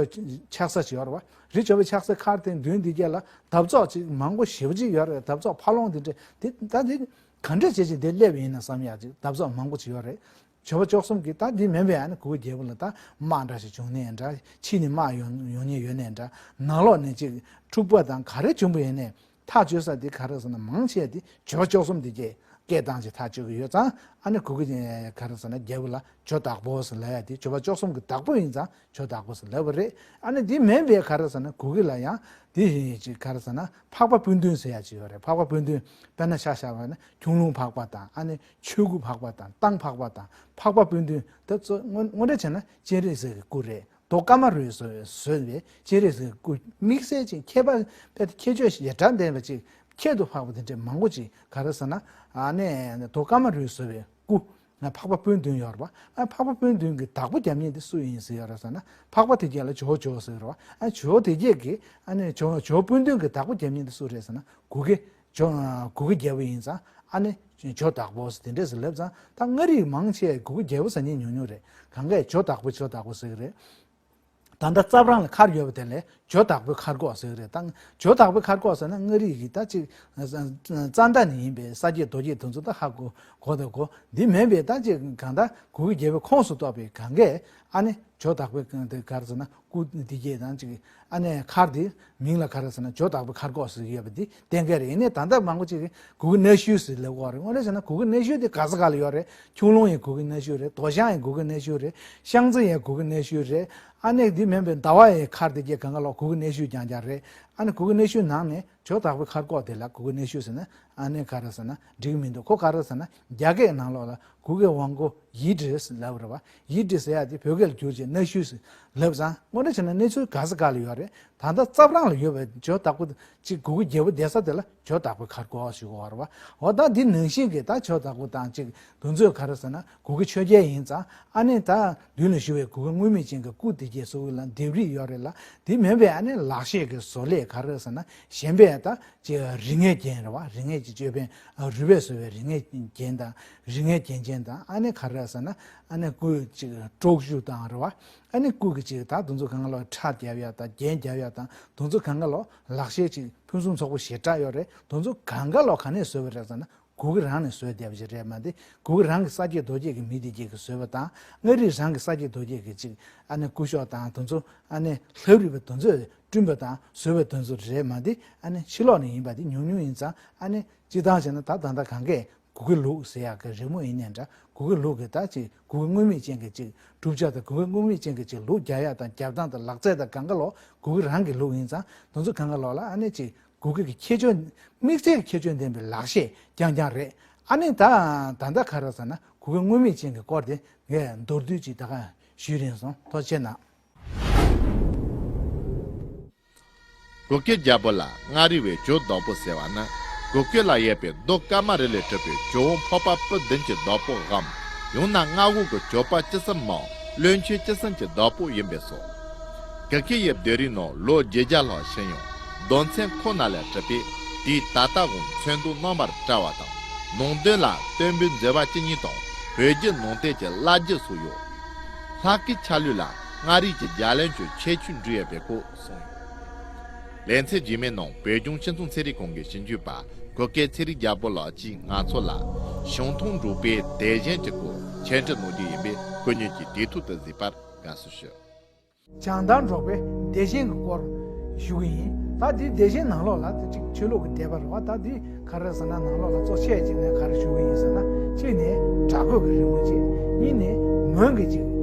ཆགས་ས་ཅིག་ཡོད་རེད་བ། རི་བྱོ་བ་ཆགས་ས་མཁར་དེ་མདུན་འདི་ག་ལ་འདབ་ཚོགས་ཅིག་མང་པོ་ཞེ་པོ་ཅིག་ཡོད་རེད། འདབ་ཚོགས་ཕ་ལོང་དེ་འདྲས་དེ་ད་དེ་ག་འདྲས་བྱས་ཅིག་དེ་སླེབས་ཡིན་ན་བསམ་ཡག་ཅིག་འདབ་ཚོགས་མང་པོ་ཅིག་ཡོད་རེད། བྱོ་བ་བཅུ་གསུམ་གྱིས་ད་འདི་མིན་པའི་ཨ་ནི་གུ་གེ་རྒྱལ་པོ་ལ་ད་དམག་འདྲ་ཞིག་བྱུང་ནའི་འདྲ། ཕྱི་ནས་དམག་ཡོང་ཡོང་མཁན་ཡོད་ནའི་འདྲ། ནང་ལོགས་ནས་ཅིག་འཁྲུག་པ་དང་ག་རེ་བྱུང་པ་ཡིན་ནའི་ཐག་གཅོད་ས་དེ་ག་རེ་ཟེར་ན་མང་ཆེ་བ་དེ་བྱོ་བ་བཅུ་གསུམ་དེ་གས་སྐད་བཏང་ཅིག་ཐག་གཅོད་ཀྱི་ཡོད་ཙང་། ཨ་ནི་གུ་གེ་ག་རེ་ཟེར་ན་རྒྱལ་པོ་ལ་བྱོ་བདག་པོ་ཟེར་ལབ་ཡག་དེ། བྱོ་བ་བཅུ་གསུམ་གྱི་བདག་པོ་ཡིན་ཙང་བྱོ་བདག་པོ་ཟེར་ལབ་པ་རེད། ཨ་ནི་འདི་མིན་པའི་ག་རེ་ཟེར་ན་གུ་གེ་ལ་ཡང་དེ་བཞིན་ཅིག་ག་རེ་ཟེར་ན་འཕགས་པ་སྤུན་བདུན་ཟེར་ཡག་ཅིག་ཡོད་རེད། འཕགས་པ་སྤུན་བདུན་དཔེར་ན་ཆ་བཞག་པ་ན་ཁྱུང་ལུང་འཕགས་པ་དང་། ཨ་ནི་ཆོས་སྐུ་འཕགས་པ་དང་། ཏང་འཕགས་པ་དང་། འཕགས་པ་སྤུན་བདུན་དེ་ཚོ་དངོས་དངོས་འབྲེལ་བྱས་ན་སྤྱན་རས་གཟིགས་ཀྱི་སྐུ་རེད། རྡོ་ཀ་མ་རུས་བཟོས་བཟོས་པའི་སྤྱན་རས་གཟིགས་སྐུ་དམིགས་བསལ་ཅིག་ཁྱད་པར་དཔེ་ཁྱད་ཆོས་ཞེ་དྲག་ལྡན་པ་ཅིག་ཁྱད་དུ་འཕགས་པ་དེ་འདྲས་མང་པོ་ཅིག་ག་རེ་ཟེར་ན། ཨ་ནི་རྡོ་ཀ་མ་རུས་བཟོས་པའི་སྐུ་ང་འཕགས་པ་སྤུན་བདུན་ཡོད་རེད་པ། ཨ་འཕགས་པ་སྤུན་བདུན་གྱི་བདག་པོ་རྒྱབ་མཁན་དེ་སུ་ཡིན་ཟེར་ཡོད་རེད་ཟེར་ན། འཕགས་པ་དེ་གྱད་ལ་ཇོ་བོ་ཇོ་ཟེར་རེད་པ། ཨ་ཇོ་བོ་དེ་གྱད་ཀྱི་ཨ་ནི་ཇོ་ཇོ་བོ་སྤུན་བདུན་གྱི་བདག་པོ་རྒྱབ་མཁན་དེ་སུ་རེད་ཟེར་ན། གུ་གེ་ཇོ་གུ་གེ་རྒྱལ་པོ་ཡིན་ཙང་། ཨ་ནི་ཇོ་བདག་པོ་ཟེར་དེ་འདྲས་སུ་ལབ་ཙང་། ད་མངའ་རིས་མང་ཆེ་གུ་གེ་རྒྱལ་པོ་ཟེར་མཁན་ཉུང་ཉུང་རེད། གང་གས་ཇོ་བདག་པོ་ཇོ་བདག་པོ་ཟེར་གི་རེད། ད་ལྟ་རྩ་བྲང་ལ་མཁར་ཡོད་པ་དེ་ལ་ཇོ་བདག་པོའི་མཁར་གོག་ཟེར་གི་རེད། ད་ཇོ་བདག་པོའི་མཁར་གོག་ཟེར་ན་མངའ་རིས་ཀྱི་ད་ཅིག་རྩ་མདའ་ནས་ཡིན་པའི་ས་སྐྱེས་རྡོ་སྐྱེས་དེ་ཚོ་ད་ཧ་གོ་གོ་དང་གོ། འདི་མིན་པའི་ད་ཅིག་གང་ལྟར་གུ་གེ་རྒྱལ་པོའི་ཁོངས་སུ་གཏོགས་པའི་གང་གས་ཨ་ནི་ཇོ་བདག་པོའི་དེ་ག་རེ་ཟེར་ན་སྐུ་འདི་གྱད་དང་ཅིག་ཨ་ནི་མཁར་འདི་མིང་ལ་ག་རེ་ཟེར་ན་ཇོ་བདག་པོའི་མཁར་གོག་ཟེར་གྱི་ཡོད་པ་འདི་གཏན་འཁེལ་རེད། ཡིན་ནའི་ད་ལྟ་མང་པོ་ཅིག་གིས་གུ་གེ་གནའ་ཤུལ་ཟེར་ལབ་ཀྱི་ཡོད་རེད། དངོས་གནས་བྱས་ན་གུ་གེ་གནའ་ཤུལ་དེ་ག་ས་ག་ལ་ཡོད་རེད། ཁྱུང་ལུང་ཡང་གུ་གེ་གནའ་ཤུལ་རེད། དོ་ཤང་ཡང་གུ་གེ་གནའ་ཤུལ་རེད། ཤང་རྩེ་ཡང་གུ་གེ་གནའ་ཤུལ་རེད། ཨ་ནི་འདི་མིན་པའི་ཟླ་བ་ཡི་མཁར་དེ་གྱད་གང་ག་ལོག་གུ་གེ་གནའ་ཤུལ་རྐྱང་རྐྱང་རེད། ཨ་ནི་གུ་གེ་གནའ་ཤུལ་ནང་ནས་ཇོ་བདག་པོའི་མཁར་གོག་དེ་ལ་གུ་གེ་གནའ་ཤུལ་ཟེར་ན་ཨ་ནི་ག་རེ་ཟེར་ན་འགྲིག་གི་མི་འདུག་ཁོ་ག་རེ་ཟེར་ན་རྒྱ་སྐད་ནང་ལོགས་ལ་གུ་གེ་ཝང་གོ་ཡི་ཏྲི་ཟེར་ལབ་རེད་པ། ཡི་ཏྲི་ཟེར་ཡག་དེ་བོད་སྐད་ལ་བསྒྱུར་བྱས་གནའ་ཤུལ་ཟེར་ལབ་ཙང་། དངོས་འབྲེལ་བྱས་ན་གནས་ཚུལ་ག་ས་ག་ལ་ཡོད་རེད། ད་ལྟ་རྩ་བྲང་ལ་ཡོད་པའི་ཇོ་བདག་པོ་ཅིག་གུ་གེ་རྒྱལ་པོ་བསྡད་ས་དེ་ལ་ཇོ་བདག་པོའི་མཁར་གོག་ཞུ་གི་ཡོད་རེད་པ། འོ་ད་འདི་ནང་བཞིན་གྱི་ད་ཇོ་བདག་པོ་དང་ཅིག་དེ་ཚོས་ག་རེ་ཟེར་ན་གུ་གེ་ཆོས་རྒྱལ་ཡིན་ཙང་། ཨ་ནི་ད་མདུན་ལ་བཞུགས་པའི་གུ་གེ་དངུལ་མིག་ཅན་གྱི་སྐུ་དེ་གྱད་སོ་སོ་ལ་ལྡེབས་རིས་ཡོད་རེད་ལ། དེ་མིན་པའི་ཨ་ནི་ལག་ཤེས་ཀྱི་བཟོ་ལས་ག་རེ་ཟེར་ན་གཞན་པའི་ད་ཅིག་རིག་གནས་རྒྱན་རེད་པ། རིག་གནས་ཀྱི་ཅོད་པན་རུས་པའི་བཟོ་བའི་རིག་གནས་རྒྱན་དང་རིག་གནས་རྒྱན་ཅན་དང་། ཨ་ནི་ག་རེ་ཟེར་ན་ཨ་ནི་སྐུ་ཅིག་ཀྲོག་ཞུ་དང་རེད་པ། ཨ་ནི་སྐུ་གི་ཅིག་ད་དེ་ཚོ་གང་ག་ལོག་ཁྲ་རྒྱབ་ཡག་དང་རྒྱན་རྒྱབ་ཡག་དང་དེ་ཚོ་གང་ག་ལོག་ལག་ཤེས་ཅིག་ཕུན་སུམ་ཚོགས་པོ་ཞེ་དྲག་ཡོད་རེད། དེ་ཚོ་གང་ག་ལོག་ག་ནས་བཟོས་པ་རེད་ཟེར་ན་གུ་གེ་རང་ནས་བཟོས་བསྡད་པ་ཞིག་རེད་མ་གཏོགས། གུ་གེ་རང་གི་ས་སྐྱེས་རྡོ་སྐྱེས་ཀྱི་མི་དེ་གྱད་ཀྱིས་བཟོས་པ་དང་། མངའ་རིས་རང་གི་ས་སྐྱེས་རྡོ་སྐྱེས་ཀྱི་ཅིག་ཨ་ནི་སྐུ་ཞབས་དང་དེ་ཚོ་ཨ་ནི་ལྷ་རིས་པ་དེ་ཚོས་བསྐྲུན་པ་དང་བཟོས་པ་དེ་ཚོ་རེད་མ་གཏོགས། ཨ་ནི་ཕྱི་ལོགས་ནས་ཡིན་པ་དེ་ཉུང་ཉུང་ཡིན་ཙང་། ཨ་ནི་སྤྱིར་བཏང་བྱས་ན་ད་ད་ལྟ་གང་གས་གུ་གེ་ལུགས་ཟེར་ཡག་གི་རི་མོ་ཡིན་ནའི་འདྲ། གུ་གེ་ལུགས་ཀྱི་ད་ཅིག་གུ་གེ་དངུལ་མིག་ཅན་གྱི་ཅིག་གྲུབ་ཆ་དང་། གུ་གེ་དངུལ་མིག་ཅན་གྱི་ཅིག་ལུགས་རྒྱག་ཡག་དང་རྒྱབ་སྟངས་དང་ལག་རྩལ་དང་གང་ག་ལོག་གུ་གེ་རང་གི་ལུགས་ཡིན་ཙང་། དེ་ཚོ་གང་ག་ལོག་ལ་ཨ་ནི་ཅིག་གུ་གེ་གི་ཁྱད་ཆོས་དམིགས་བསལ་གྱི་ཁྱད་ཆོས་ལྡན་པའི་ལག་ཤེས་རྐྱང་རྐྱང་རེད། ཨ་ནི་ད་ད་ལྟ་ག་རེ་ཟེར་ན་གུ་གེ་དངུལ་མིག་ཅན་གྱི་སྐོར་དེ་ངས་མདོར་བསྡུས་ཅིག་ད་ག་ཞུས་རན་སོང་། ཐུགས་རྗེ་གནང་། གུ་གེ་རྒྱལ་པོ་ལ་མངའ་རིས་པའི་ཇོ་བདག་པོ་ཟེར་བ་ནི། གུ་གེ་ལ་ཡོད་པའི་རྡོ་ཀ་མ་རུ་ལས་གྲུབ་པའི་ཇོ་བོ་འཕགས་པ་སྤུན་བདུན་གྱི་བདག་པོའམ། ཡང་ན་མངའ་འོག་གི་ཇོ་པ་བཅུ་གསུམ་མམ་བློན་ཆེན་བཅུ་གསུམ་གྱི་བདག་པོ་ཡིན་པས་སོ། གུ་གེ་ཡི་ལྡེབས་རིས་ནང་ལོ་བརྒྱད་བརྒྱ་ལྷག་ཕྱིན་ཡང་། རྡོ་ཚོན་ཁོ་ན་ལས་གྲུབ་པས་དུས་ད་ལྟའང་ཚོན་མདོག་རྣམ་པར་བཀྲ་བ་དང་། ནང་དོན་ལ་སྟོན་པའི་མཛད་པ་བཅུ་གཉིས་དང་བོད་བརྒྱུད་ནང་བསྟན་གྱི་བླ་བརྒྱུད་སོགས་ཡོད། ལྷག་དཀའི་ཆ་ལུགས་ལ་མངའ་རིས་ཀྱི་རྒྱལ་བློན་གྱི་ཁྱད་ཆོས་འདྲེས་ཡོད་པའི་སྐོར་གསུངས་ཡོད། ལེ་ཚན་རྗེས་མའི་ནང་བོད་ལྗོངས་སྤྱི་ཚོགས་ཚན་རིག་ཁང་གི་ཞིབ་འཇུག་པ་གུ་གེ་ཚེ་རིང་རྒྱལ་པོ་ལགས་ཀྱིས་ང་ཚོ་ལ་བྱང་ཐང་འབྲོག་པའི་དད་ཞེན་གྱི་སྐོར་འཆད་ཁྲིད་གནང་རྒྱུ་ཡིན་པས་སྐུ་ཉིད་ཀྱིས་དུས་ཐོག་ཏུ་གཟིགས་པར་དགའ་བསུ་ཞུ། བྱང་ཐང་འབྲོག་པའི་དད་ཞེན་གྱི་སྐོར་ཞུ་གི་ཡིན། ད་འདི་དད་ཞེན་ནང་ལོགས་ལ་དེ་གཅིག་ཆོས་ལུགས་ཀྱི་དད་པ་རེད་བ། ད་འདི་ག་རེ་ཟེར་ན་ནང་ལོགས་ལ་གཙོ་ཆེ་གཅིག་ནས་ག་རེ་ཞུ་གི་ཡིན་ཟེར་ན། གཅིག་ནས་དགྲ་བོ་གི་རི་མོ་གཅིག་གཉིས་ནས་མོན་གྱི་ཅིག་